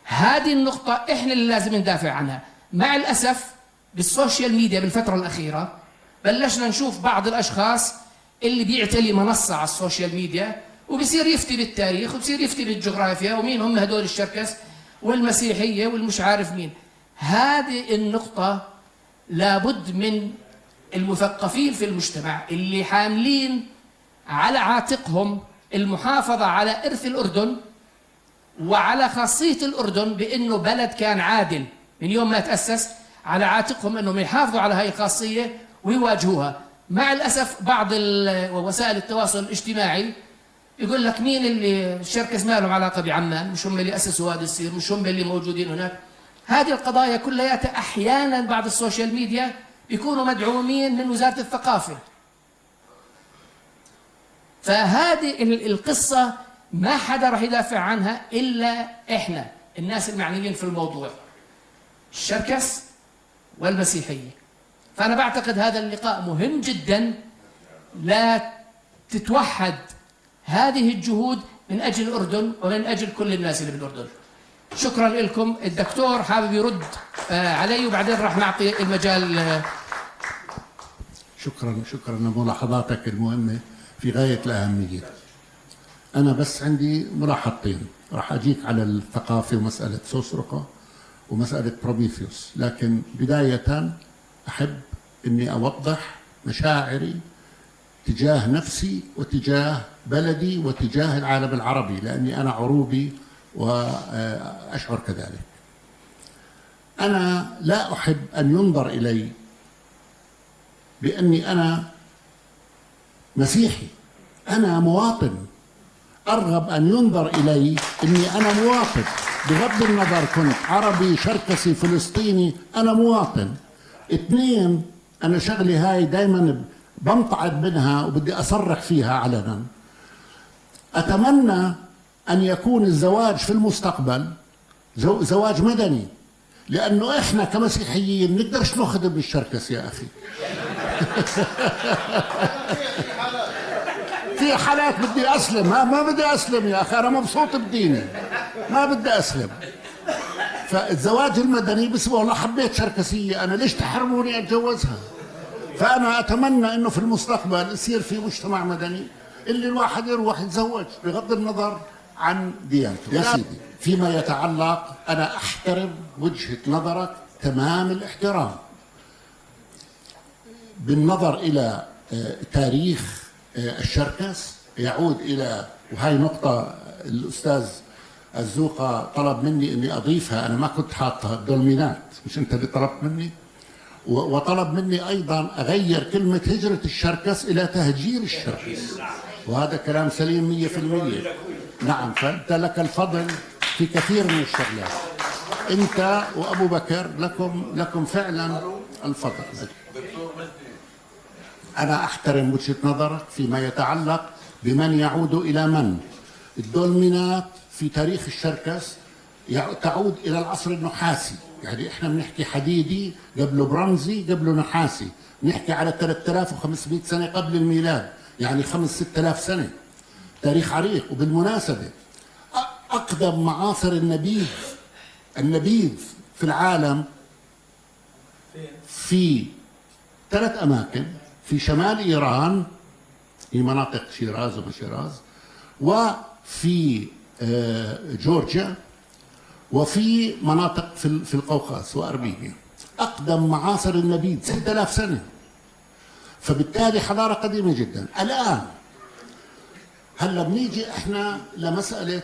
هذه النقطة إحنا اللي لازم ندافع عنها. مع الأسف بال social media بالفترة الأخيرة بلشنا نشوف بعض الأشخاص اللي بيعتلي منصة على ال social media وبصير يفتي بالتاريخ وبصير يفتي بالجغرافيا ومين هم هدول الشركس والمسيحية والمش عارف مين. هذه النقطة لابد من المثقفين في المجتمع اللي حاملين على عاتقهم المحافظة على إرث الأردن وعلى خاصية الأردن بأنه بلد كان عادل من يوم ما تأسس، على عاتقهم أنهم يحافظوا على هاي الخاصية ويواجهوها. مع الأسف بعض وسائل التواصل الاجتماعي يقول لك مين اللي الشركس ما لهم علاقة بعمان، مش هم اللي أسسوا وادي السير، مش هم اللي موجودين هناك. هذه القضايا كلها أحيانا بعض ال social media بيكونوا مدعومين من وزارة الثقافة. فهذه القصة ما حدا راح يدافع عنها إلا إحنا الناس المعنيين في الموضوع، الشركس والمسيحية. فأنا بعتقد هذا اللقاء مهم جدا، لا تتوحد هذه الجهود من أجل الأردن ومن أجل كل الناس اللي بالأردن. شكرا لكم. الدكتور حابب يرد علي وبعدين راح نعطي المجال. شكرا، شكرا لملاحظاتك المهمة في غاية الأهمية. أنا بس عندي ملاحظتين، راح أجيك على الثقافة ومسألة سوسرقة ومسألة بروميثيوس، لكن بداية أحب أني أوضح مشاعري تجاه نفسي وتجاه بلدي وتجاه العالم العربي، لأني أنا عروبي وأشعر كذلك. أنا لا أحب أن ينظر إلي بأني أنا مسيحي، أنا مواطن. أرغب أن ينظر إلي أني أنا مواطن، بغض النظر كنت عربي شركسي فلسطيني، أنا مواطن. اثنين، أنا شغلي هاي دايما بمتعض منها وبدي أصرح فيها علنا. أتمنى أن يكون الزواج في المستقبل زواج مدني، لأنه إحنا كمسيحيين نقدرش ناخذ بالشركس يا أخي. في حالات بدي أسلم، ما بدي أسلم يا أخي، أنا مبسوط بديني، ما بدي أسلم. فالزواج المدني بس والله حبيت شركسية أنا، ليش تحرموني أتجوزها؟ فأنا أتمنى أنه في المستقبل يصير في مجتمع مدني اللي الواحد يروح يتزوج بغض النظر عن ديانته. يا سيدي، فيما يتعلق، أنا أحترم وجهة نظرك تمام الاحترام بالنظر إلى تاريخ الشركس يعود إلى، وهي نقطة الأستاذ الزوقة طلب مني أني أضيفها، أنا ما كنت حاطها، الدولمينات، مش أنت اللي طلبت مني؟ وطلب مني أيضا أغير كلمة هجرة الشركس إلى تهجير الشركس، وهذا كلام سليم 100%. نعم، فأنت لك الفضل في كثير من الشغلات، أنت وأبو بكر لكم فعلا الفضل. أنا أحترم وجهة نظرك فيما يتعلق بمن يعود إلى من. الدولمينات في تاريخ الشركس تعود إلى العصر النحاسي، يعني إحنا بنحكي حديدي قبله برمزي قبله نحاسي، نحكي على 3500 سنة قبل الميلاد، يعني 5-6 آلاف سنة، تاريخ عريق. وبالمناسبة أقدم معاصر النبيذ في العالم في 3 أماكن، في شمال إيران في مناطق شيراز وما شيراز، وفي جورجيا، وفي مناطق في القوقاز وأرمينيا. أقدم معاصر النبيذ 6000 سنة، فبالتالي حضارة قديمة جدا. الآن هلا بنيجي احنا لمسألة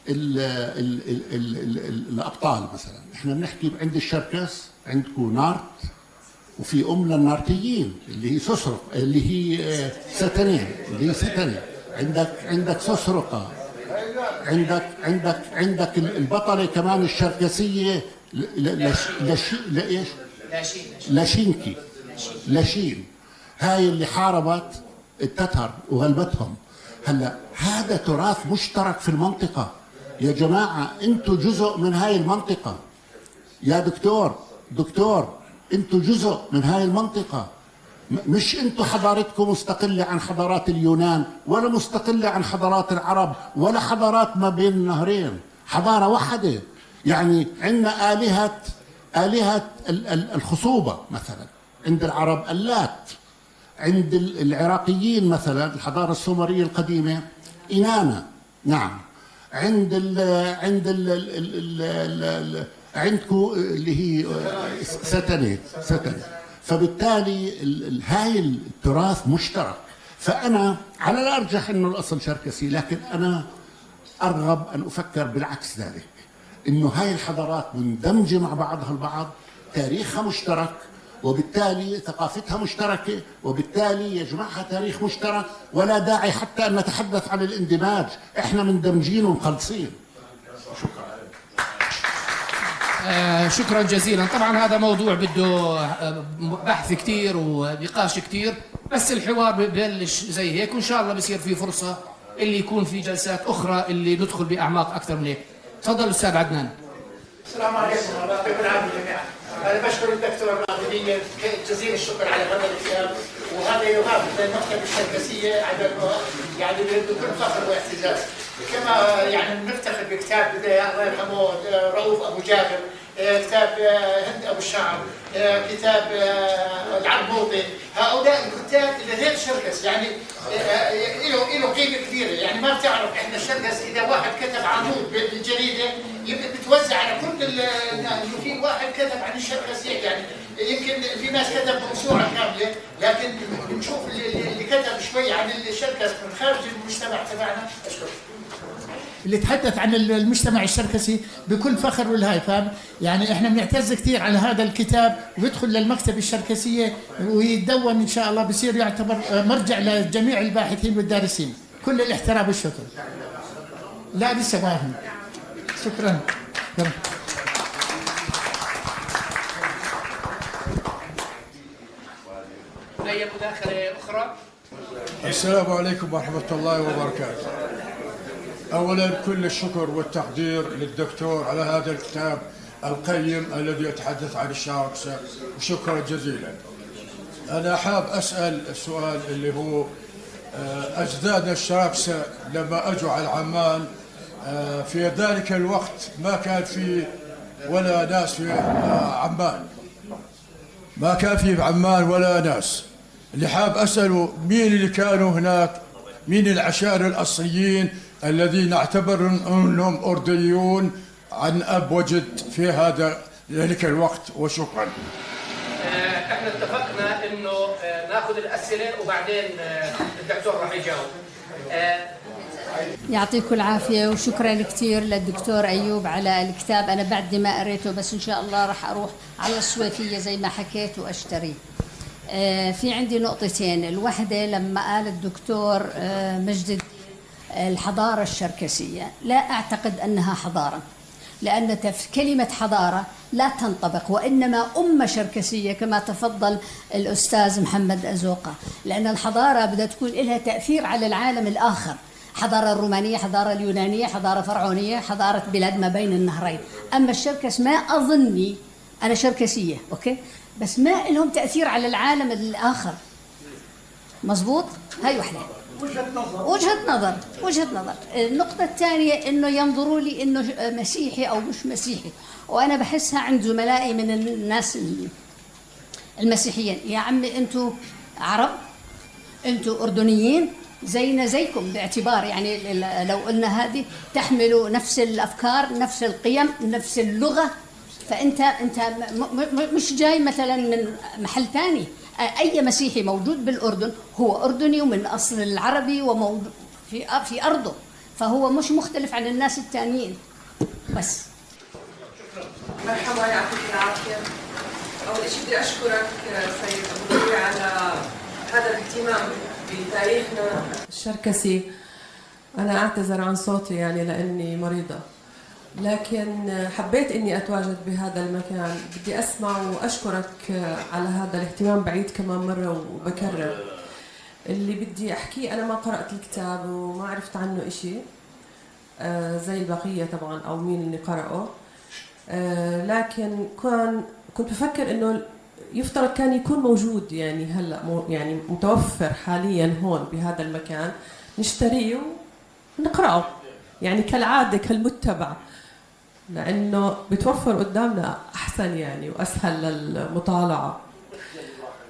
ال ال ال ال ال ال الأبطال مثلا. احنا بنحكي عند الشركس عندكم نارت، وفي أم للنارتيين اللي هي سسرق، اللي هي ستنين، اللي هي ستنين. عندك سسرقة، عندك البطلة كمان الشركسية لإيش؟ لاشينكي، لاشين، هاي اللي حاربت التتر وغلبتهم. هلا هذا تراث مشترك في المنطقة يا جماعة، انتم جزء من هاي المنطقة يا دكتور، دكتور انتم جزء من هاي المنطقة، مش انتم حضارتكم مستقلة عن حضارات اليونان ولا مستقلة عن حضارات العرب ولا حضارات ما بين النهرين، حضارة واحدة. يعني عندنا آلهة الخصوبة مثلا عند العرب اللات، عند العراقيين مثلا الحضارة السومرية القديمة إنانا، نعم، عند ال عند ال ال ال عندكم اللي هي ستنة. فبالتالي هاي التراث مشترك. فأنا على الأرجح أنه الأصل شركسي، لكن أنا أرغب أن أفكر بالعكس ذلك، أنه هاي الحضارات مندمجة مع بعضها البعض، تاريخها مشترك وبالتالي ثقافتها مشتركة، وبالتالي يجمعها تاريخ مشترك، ولا داعي حتى أن نتحدث عن الاندماج، احنا مندمجين ومخلصين. شكرا. شكرا جزيلا. طبعا هذا موضوع بده بحث كثير ونقاش كثير، بس الحوار ببلش زي هيك، وإن شاء الله بصير في فرصة اللي يكون في جلسات أخرى اللي ندخل بأعماق أكثر من هيك. تفضل أستاذ عدنان. السلام عليكم ورحمة الله وبركاته جميعا. أنا بشكر الدكتور ناظمية جزيل الشكر على هذا الكتاب، وهذا يضاف للمكتبة الشركسية يعني بكل فخر واعتزاز. كما يعني نفتخر بكتاب الله يرحمه رؤوف أبو جابر، كتاب هند أبو الشعر، كتاب العربوطي، هؤلاء الكتاب اللي غير شركس يعني له قيمة كبيرة. يعني ما بتعرف احنا الشركس إذا واحد كتب عمود بالجريدة بتوزع على كل انه في واحد كتب عن الشركس، يعني يمكن في ناس كتب موسوعة كاملة، لكن بنشوف اللي كتب شوي عن الشركس من خارج المجتمع تبعنا. أشكرك. اللي تحدث عن المجتمع الشركسي بكل فخر والهاي، فاهم؟ يعني احنا بنعتز كثير على هذا الكتاب، ويدخل للمكتبه الشركسيه ويدون ان شاء الله، بصير يعتبر مرجع لجميع الباحثين والدارسين. كل الاحترام والشكر. لا لسه ما هم. شكرا. أي مداخلة أخرى؟ السلام عليكم ورحمة الله وبركاته. أولا كل الشكر والتقدير للدكتور على هذا الكتاب القيم الذي يتحدث عن الشراكسة، وشكرا جزيلا. أنا حاب أسأل السؤال اللي هو أجدادنا الشراكسة لما أجوا على عمان في ذلك الوقت ما كان في ولا ناس في عمان، ما كان في عمان ولا ناس. اللي حاب أسأله مين اللي كانوا هناك، مين العشائر الأصليين الذين اعتبر أنهم أردنيون عن أب وجد في هذا ذلك الوقت؟ وشكرا. احنا اتفقنا انه ناخذ الاسئله وبعدين الدكتور راح يجاوب. يعطيكم العافيه وشكرا كثير للدكتور ايوب على الكتاب. انا بعدني ما قريته، بس ان شاء الله راح اروح على السويفيه زي ما حكيت واشتريه. في عندي نقطتين. الوحده لما قال الدكتور مجد الحضارة الشركسية، لا أعتقد أنها حضارة، لأن كلمة حضارة لا تنطبق، وإنما أمة شركسية كما تفضل الأستاذ محمد أزوقة، لأن الحضارة بدها تكون لها تأثير على العالم الآخر، حضارة الرومانية، حضارة اليونانية، حضارة فرعونية، حضارة بلاد ما بين النهرين. أما الشركس ما أظني، أنا شركسية أوكي، بس ما لهم تأثير على العالم الآخر. مزبوط؟ هاي وحدة. وجهة نظر. النقطة الثانية إنه ينظروا لي إنه مسيحي أو مش مسيحي، وأنا بحسها عند زملائي من الناس المسيحيين، يا عمي أنتوا عرب، أنتوا أردنيين زينا زيكم، باعتبار يعني لو قلنا هذه تحملوا نفس الأفكار، نفس القيم، نفس اللغة، فأنت أنت مش جاي مثلا من محل ثاني. أي مسيحي موجود بالأردن هو أردني ومن أصل العربي وموجود في أرضه، فهو مش مختلف عن الناس الثانيين. بس مرحبا، يعطيك العافية. أول شيء بدي أشكرك سيد أبو ضوي على هذا الاهتمام بتاريخنا الشركسي. أنا أعتذر عن صوتي يعني لأني مريضة، لكن حبيت إني أتواجد بهذا المكان. بدي أسمع وأشكرك على هذا الاهتمام، بعيد كمان مرة وبكرر. اللي بدي أحكيه، أنا ما قرأت الكتاب وما عرفت عنه إشي زي البقية طبعا أو مين اللي قرأه، لكن كنت بفكر إنه يفترض كان يكون موجود يعني هلأ، يعني متوفر حاليا هون بهذا المكان، نشتريه ونقرأه يعني كالعادة كالمتبع، لأنه بتوفر قدامنا أحسن يعني وأسهل للمطالعة.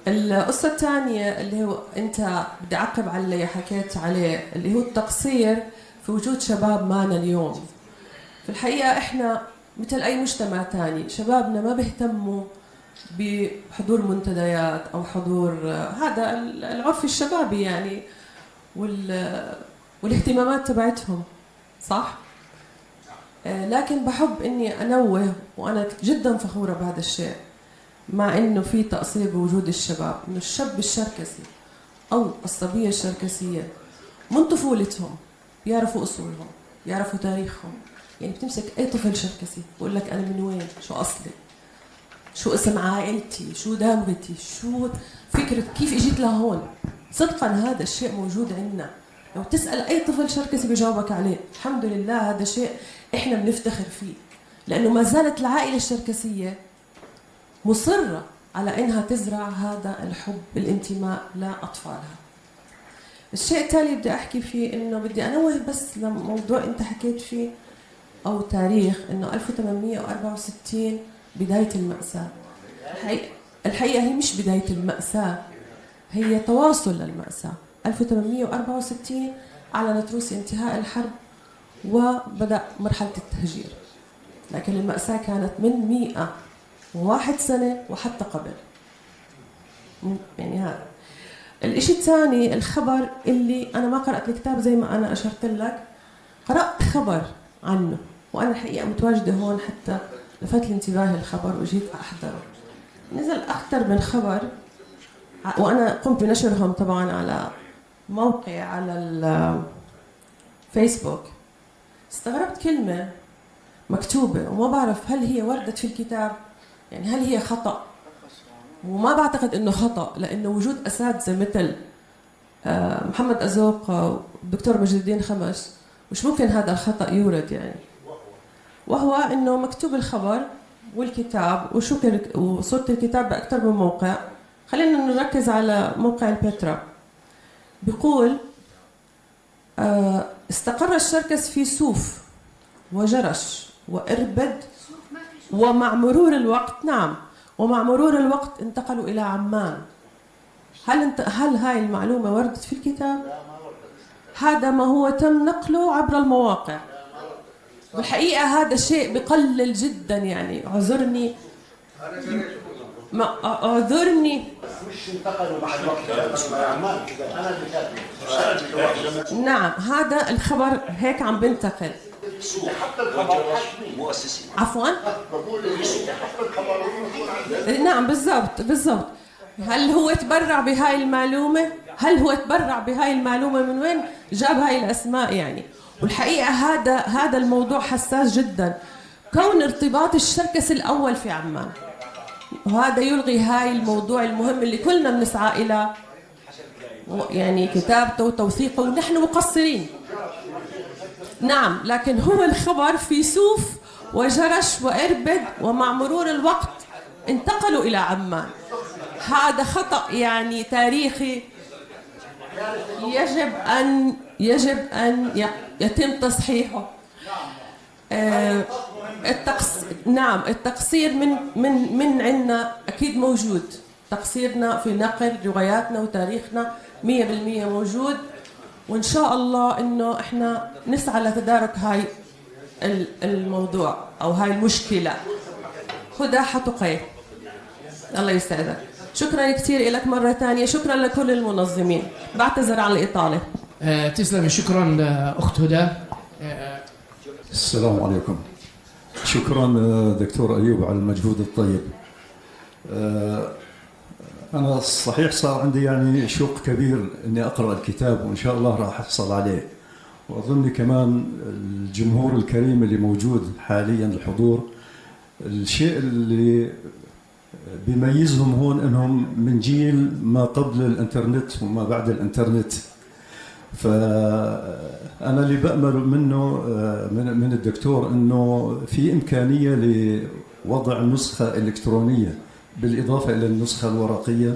القصة الثانية اللي هو أنت بدي أعقب على اللي حكيت عليه، اللي هو التقصير في وجود شباب معنا اليوم. في الحقيقة إحنا مثل أي مجتمع ثاني، شبابنا ما بيهتموا بحضور منتديات أو حضور هذا العرف الشبابي يعني والاهتمامات تبعتهم، صح؟ لكن بحب إني أنوه، وأنا جدا فخورة بهذا الشيء، مع إنه في تقصير بوجود الشباب، إنه الشاب الشركسي أو الصبية الشركسية من طفولتهم بيعرفوا أصولهم، بيعرفوا تاريخهم. يعني بتمسك أي طفل شركسي بقول لك أنا من وين، شو أصلي، شو اسم عائلتي، شو دامغتي، شو فكرة كيف إجيت لهون. صدقا هذا الشيء موجود عندنا، لو تسأل أي طفل شركسي بيجاوبك عليه. الحمد لله هذا شيء إحنا بنفتخر فيه، لأنه ما زالت العائلة الشركسية مصرة على إنها تزرع هذا الحب الانتماء لأطفالها. الشيء التالي بدي أحكي فيه إنه بدي أنوه بس لموضوع أنت حكيت فيه أو تاريخ، إنه 1864 بداية المأساة. الحقيقة هي مش بداية المأساة، هي تواصل للمأساة. 1864 أعلنت روسيا انتهاء الحرب وبدأ مرحلة التهجير، لكن المأساة كانت من 101 سنة وحتى قبل. يعني هذا الإشي الثاني، الخبر اللي أنا ما قرأت الكتاب زي ما أنا أشرت لك، قرأت خبر عنه وأنا الحقيقة متواجدة هون حتى لفت لي انتباهي الخبر وجيت أحضره. نزل أكثر من خبر وأنا قمت بنشرهم طبعا على موقع على الفيسبوك. استغربت كلمة مكتوبة وما بعرف هل هي وردت في الكتاب، يعني هل هي خطأ، وما بعتقد إنه خطأ، لأنه وجود أساتذة مثل محمد أزوق والدكتور مجد الدين خمش مش ممكن هذا الخطأ يورد يعني. وهو إنه مكتوب الخبر والكتاب وشكل وصورة الكتاب بأكثر من موقع. خلينا نركز على موقع البترا. بيقول استقر الشركس في سوف وجرش وإربد، ومع مرور الوقت، نعم، ومع مرور الوقت انتقلوا إلى عمان. هل هاي المعلومة وردت في الكتاب؟ هذا ما هو تم نقله عبر المواقع. والحقيقة هذا شيء بقلل جدا يعني، اعذرني ما اعذرني، مش انتقلوا مع الوقت عمان. انا اللي نعم هذا الخبر هيك عم بنتقل. حتى الخبر عفوا نعم بالضبط بالضبط. هل هو تبرع بهاي المعلومة؟ هل هو تبرع بهاي المعلومة؟ من وين جاب هاي الأسماء يعني؟ والحقيقة هذا الموضوع حساس جدا، كون ارتباط الشركس الأول في عمان، وهذا يلغي هاي الموضوع المهم اللي كلنا بنسعى إلى يعني كتابته وتوثيقه، ونحن مقصرين. نعم، لكن هو الخبر في سوف وجرش وإربد، ومع مرور الوقت انتقلوا إلى عمان. هذا خطأ يعني تاريخي يجب أن يتم تصحيحه. نعم التقصير من عندنا أكيد موجود، تقصيرنا في نقل رواياتنا وتاريخنا 100% موجود، وإن شاء الله إنه إحنا نسعى لتدارك هاي الموضوع أو هاي المشكلة. هدى حتقي، الله يسعدك، شكرا كثير لك مرة ثانية، شكرا لكل المنظمين، بعتذر على الإطالة. تسلمي، شكرا أخت هدى. السلام عليكم. شكرا دكتور أيوب على المجهود الطيب. أنا صحيح صار عندي يعني شوق كبير إني أقرأ الكتاب، وإن شاء الله راح أحصل عليه، وأظن كمان الجمهور الكريم اللي موجود حاليا الحضور، الشيء اللي بيميزهم هون انهم من جيل ما قبل الانترنت وما بعد الانترنت. فانا اللي بامل منه من الدكتور انه في امكانية لوضع نسخه الكترونية بالاضافة الى النسخة الورقية،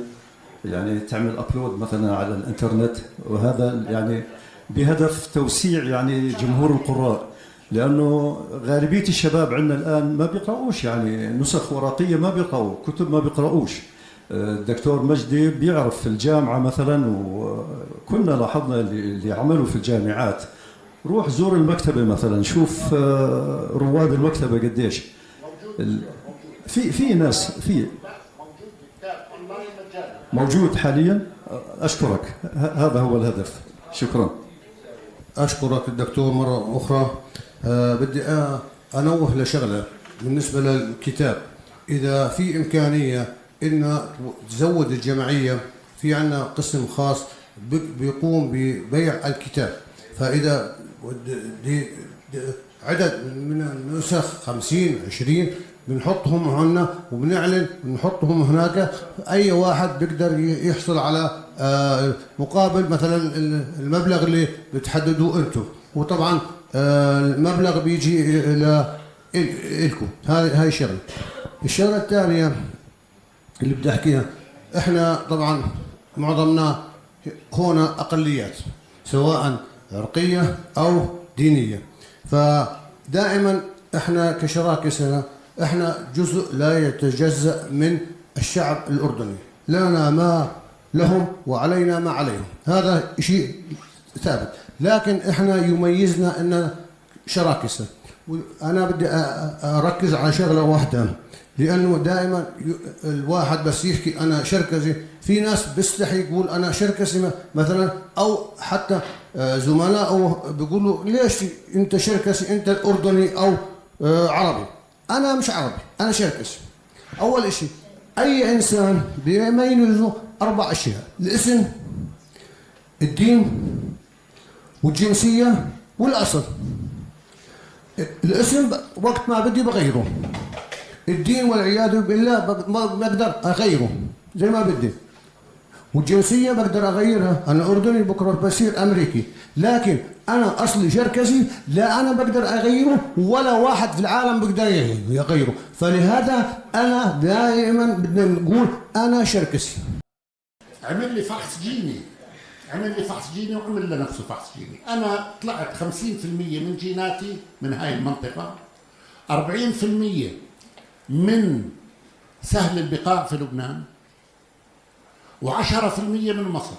يعني تعمل upload مثلا على الانترنت، وهذا يعني بهدف توسيع يعني جمهور القراء، لانه غالبية الشباب عندنا الان ما بيقراوش يعني نسخ ورقية، ما بيقراوا كتب، ما بيقراوش. الدكتور مجدي بيعرف في الجامعة مثلا، وكنا لاحظنا اللي عملوا في الجامعات، روح زور المكتبة مثلا، شوف رواد المكتبة قديش في ناس في موجود حاليا. اشكرك، هذا هو الهدف، شكرا. أشكرك الدكتور مرة أخرى. بدي أنوه لشغلة بالنسبة للكتاب، إذا في إمكانية إن تزود الجمعية، في عنا قسم خاص بيقوم ببيع الكتاب، فإذا عدد من النسخ 50 20 بنحطهم هنا وبنعلن بنحطهم هناك، أي واحد بيقدر يحصل على مقابل مثلا المبلغ اللي بتحددوه أنتم، وطبعا المبلغ بيجي إلى لكم. هاي شغلة. الشغلة الثانية اللي بدي أحكيها، إحنا طبعا معظمنا هنا أقليات سواء عرقية أو دينية، فدائما إحنا كشراكسة إحنا جزء لا يتجزأ من الشعب الأردني، لنا ما لهم وعلينا ما عليهم، هذا شيء ثابت، لكن إحنا يميزنا أننا شراكسة. وأنا بدي أركز على شغلة واحدة، لأنه دائما الواحد بس يحكي أنا شركسي، في ناس بيستحي يقول أنا شركسي مثلا، أو حتى زملائه بيقولوا ليش أنت شركسي، أنت أردني أو عربي. أنا مش عربي، أنا شركسي. أول شيء أي إنسان بيميزه 4 أشياء: الاسم، الدين، والجنسية، والأصل. الاسم وقت ما بدي بغيره، الدين والعياذ بالله ما بقدر أغيره زي ما بدي، والجنسية بقدر أغيرها، أنا أردني بكرة بصير أمريكي، لكن أنا أصلي شركسي لا أنا بقدر أغيره ولا واحد في العالم بقدر يغيره، فلهذا أنا دائما بدنا نقول أنا شركسي. عمل لي فحص جيني، عمل لي فحص جيني وعمل لنفسه فحص جيني، أنا طلعت 50% من جيناتي من هاي المنطقة، 40% من سهل البقاع في لبنان، و10% من مصر.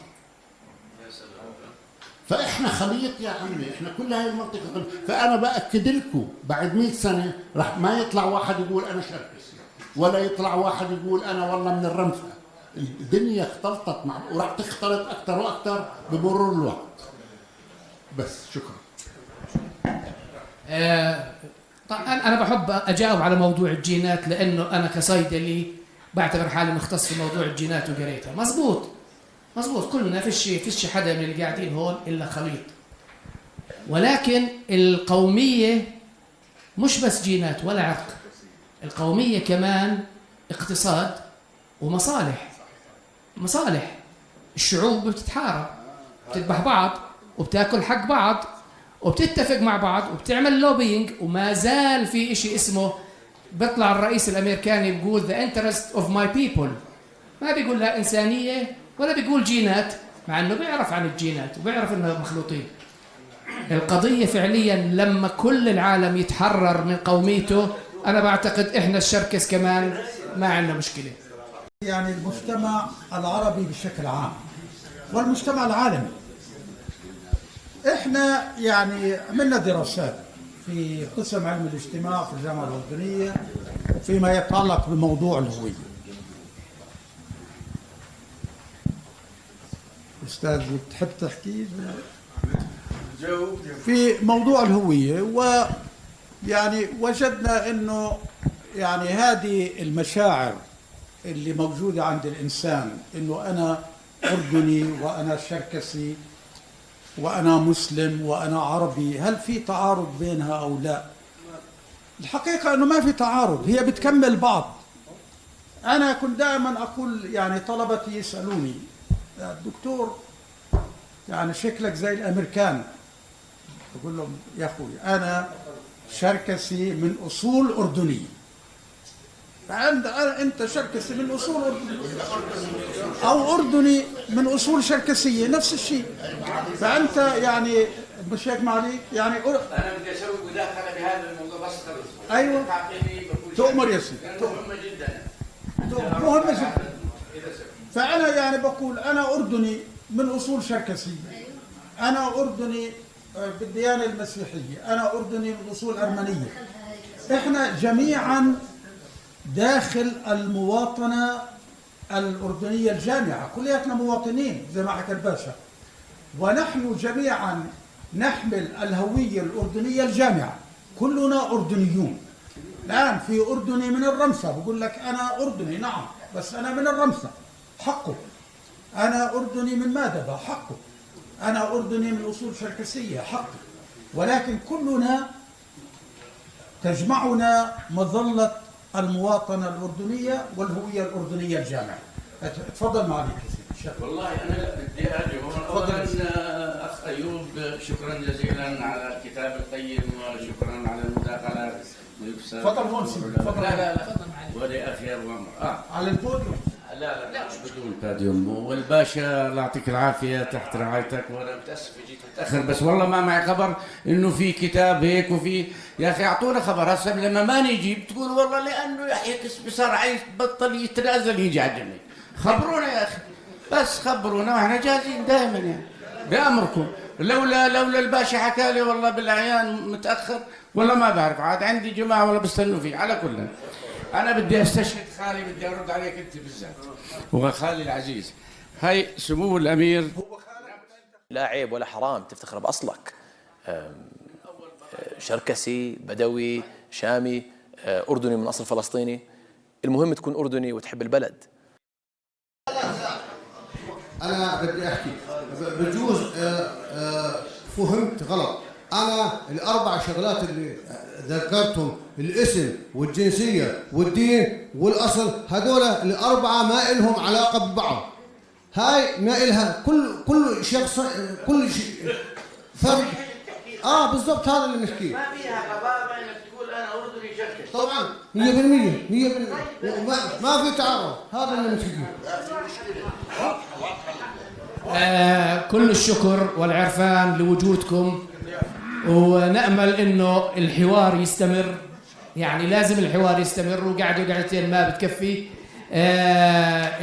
فإحنا خليط يا عمي، إحنا كل هاي المنطقة خليط. فأنا بأكد لكم بعد 100 سنة رح ما يطلع واحد يقول أنا شركسي، ولا يطلع واحد يقول أنا والله من الرمثة. الدنيا اختلطت مع، وراح تختلط أكثر وأكثر بمرور الوقت. بس شكرا. طبعا أنا بحب أجاوب على موضوع الجينات، لأنه أنا كصيدلي بعتبر حالي مختص في موضوع الجينات وقريتها. مزبوط مزبوط، كلنا فيش حدا من اللي قاعدين هون إلا خليط، ولكن القومية مش بس جينات ولا عرق، القومية كمان اقتصاد ومصالح. مصالح الشعوب بتتحارب، بتذبح بعض وبتاكل حق بعض وبتتفق مع بعض وبتعمل lobbying، وما زال في إشي اسمه، بيطلع الرئيس الأمريكاني بيقول the interest of my people، ما بيقول لا إنسانية ولا بيقول جينات، مع إنه بيعرف عن الجينات وبيعرف إنه مخلوطين. القضية فعليا لما كل العالم يتحرر من قوميته، أنا بعتقد إحنا الشركس كمان ما عندنا مشكلة. يعني المجتمع العربي بشكل عام والمجتمع العالمي، إحنا يعني عملنا دراسات في قسم علم الاجتماع في الجامعة الأردنية فيما يتعلق بموضوع الهوية. أستاذ بتحب تحكي؟ في موضوع الهوية، ويعني وجدنا إنه يعني هذه المشاعر اللي موجودة عند الإنسان، إنه أنا أردني وأنا شركسي وأنا مسلم وأنا عربي، هل في تعارض بينها أو لا؟ الحقيقة أنه ما في تعارض، هي بتكمل بعض. أنا كنت دائما أقول، يعني طلبتي يسألوني الدكتور يعني شكلك زي الأمريكان، بقول لهم يا أخوي أنا شركسي من أصول أردنية. فعند أنت شركسي من أصول أردنية أو أردني من أصول شركسية، نفس الشيء. فأنت يعني مش هيك معلي؟ يعني أنا بدي أسوي مداخلة بهذا الموضوع بس خلص. أيوه. تؤمر يا سيدي. مهمة جدا. مهمة جدا. فأنا يعني بقول أنا أردني من أصول شركسية، أنا أردني بالديانة المسيحية، أنا أردني من أصول أرمنية. إحنا جميعا داخل المواطنة الأردنية الجامعة، كلياتنا مواطنين زي ما حكى الباشا، ونحن جميعا نحمل الهوية الأردنية الجامعة، كلنا أردنيون. الآن في أردني من الرمسة بقول لك أنا أردني، نعم بس أنا من الرمسة، حقه. أنا أردني من مادبة، حقه. أنا أردني من أصول شركسية، حقه. ولكن كلنا تجمعنا مظلة المواطنة الأردنية والهوية الأردنية الجامعة. تفضل معاليك يا سيدي. والله أنا بدي أجي هون. أولا أخ أيوب شكرا جزيلا على الكتاب القيم وشكرا على المداخلات. تفضل هون سيدي. تفضل. لا لا لا ولأخي أبو عمر. على البوديوم. لا لا بدون باديوم. والباشا الله يعطيك العافية تحت رعايتك، وانا متاسف جيت متاخر بس والله ما معي خبر انه في كتاب هيك وفي، يا اخي اعطونا خبر. هسه لما ما نجي بتقول والله لانه يحيى كسبي صار عايز بطل يتنازل يجي على الجميع. خبرونا يا اخي، بس خبرونا واحنا جاهزين دائما يعني بامركم. لولا الباشا حكى لي والله بالاعيان متاخر والله ما بعرف، عاد عندي جماعة والله بستنوا فيه. على كل أنا بدي أستشهد خالي، بدي أرد عليك أنت بالذات وخالي العزيز. هاي سمو الأمير. لا عيب ولا حرام تفتخر بأصلك، شركسي، بدوي، شامي، أردني من أصل فلسطيني، المهم تكون أردني وتحب البلد. أنا بدي أحكي بجوز فهمت غلط. أنا الأربع شغلات اللي ذكرتهم، الاسم والجنسية والدين والأصل، هذول الأربعة ما إلهم علاقة ببعض. هاي ما إلها كل شخص، كل فرد. بالضبط هذا اللي نحكيه. ما فيها غباء انك تقول أنا أردني شركسي. طبعا 100% 100% ما في تعارض، هذا اللي نحكيه. كل الشكر والعرفان لوجودكم، ونأمل إنه الحوار يستمر. يعني لازم الحوار يستمر، وقعدوا قعدتين ما بتكفي.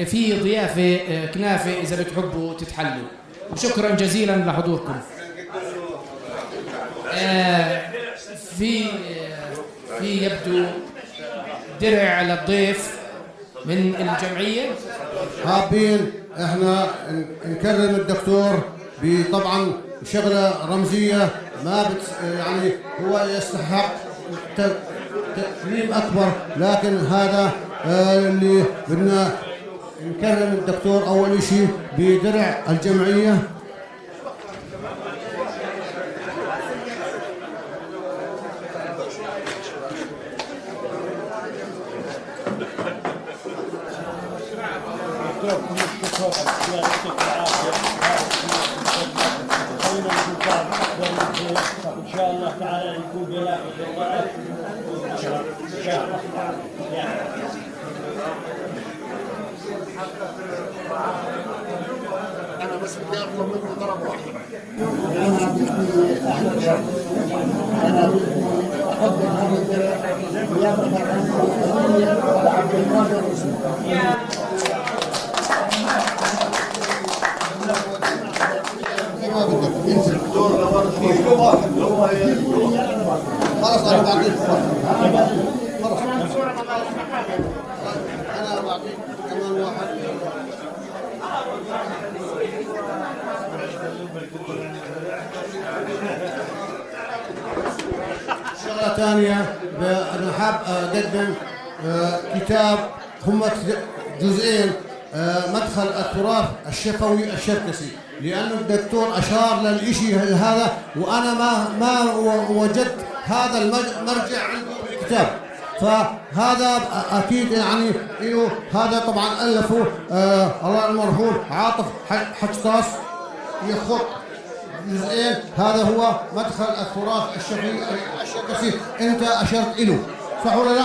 في ضيافة كنافة إذا بتحبوا تتحلوا. وشكرا جزيلا لحضوركم. في يبدو درع للضيف من الجمعية. حابين احنا نكرم الدكتور بطبعا شغلة رمزية ما يعني هو يستحق تكريم أكبر، لكن هذا اللي بدنا نكرم الدكتور أول شيء بدرع الجمعية. إن شاء الله تعالى يكون بلاغ إن شاء الله. أنا بس بدي أطلب منكم طلب واحد. أنا بدي أقدم هذا الدرع نيابة عن عبد القادر عثمان. ما بدك انزل خلاص انا بعطيك خلاص انا بعطيك كمان واحد. شغله ثانية انا حاب اقدم كتاب، هم جزئين، مدخل التراث الشفوي الشركسي، لأنه الدكتور أشار للإشي هذا وأنا ما وجدت هذا المرجع عنده بالكتاب. فهذا اكيد يعني له. هذا طبعا الفه الله المرحوم عاطف حجطاس، يخط جزئين. هذا هو مدخل التراث الشرقي الشركسي، انت اشرت له، صح ولا لا؟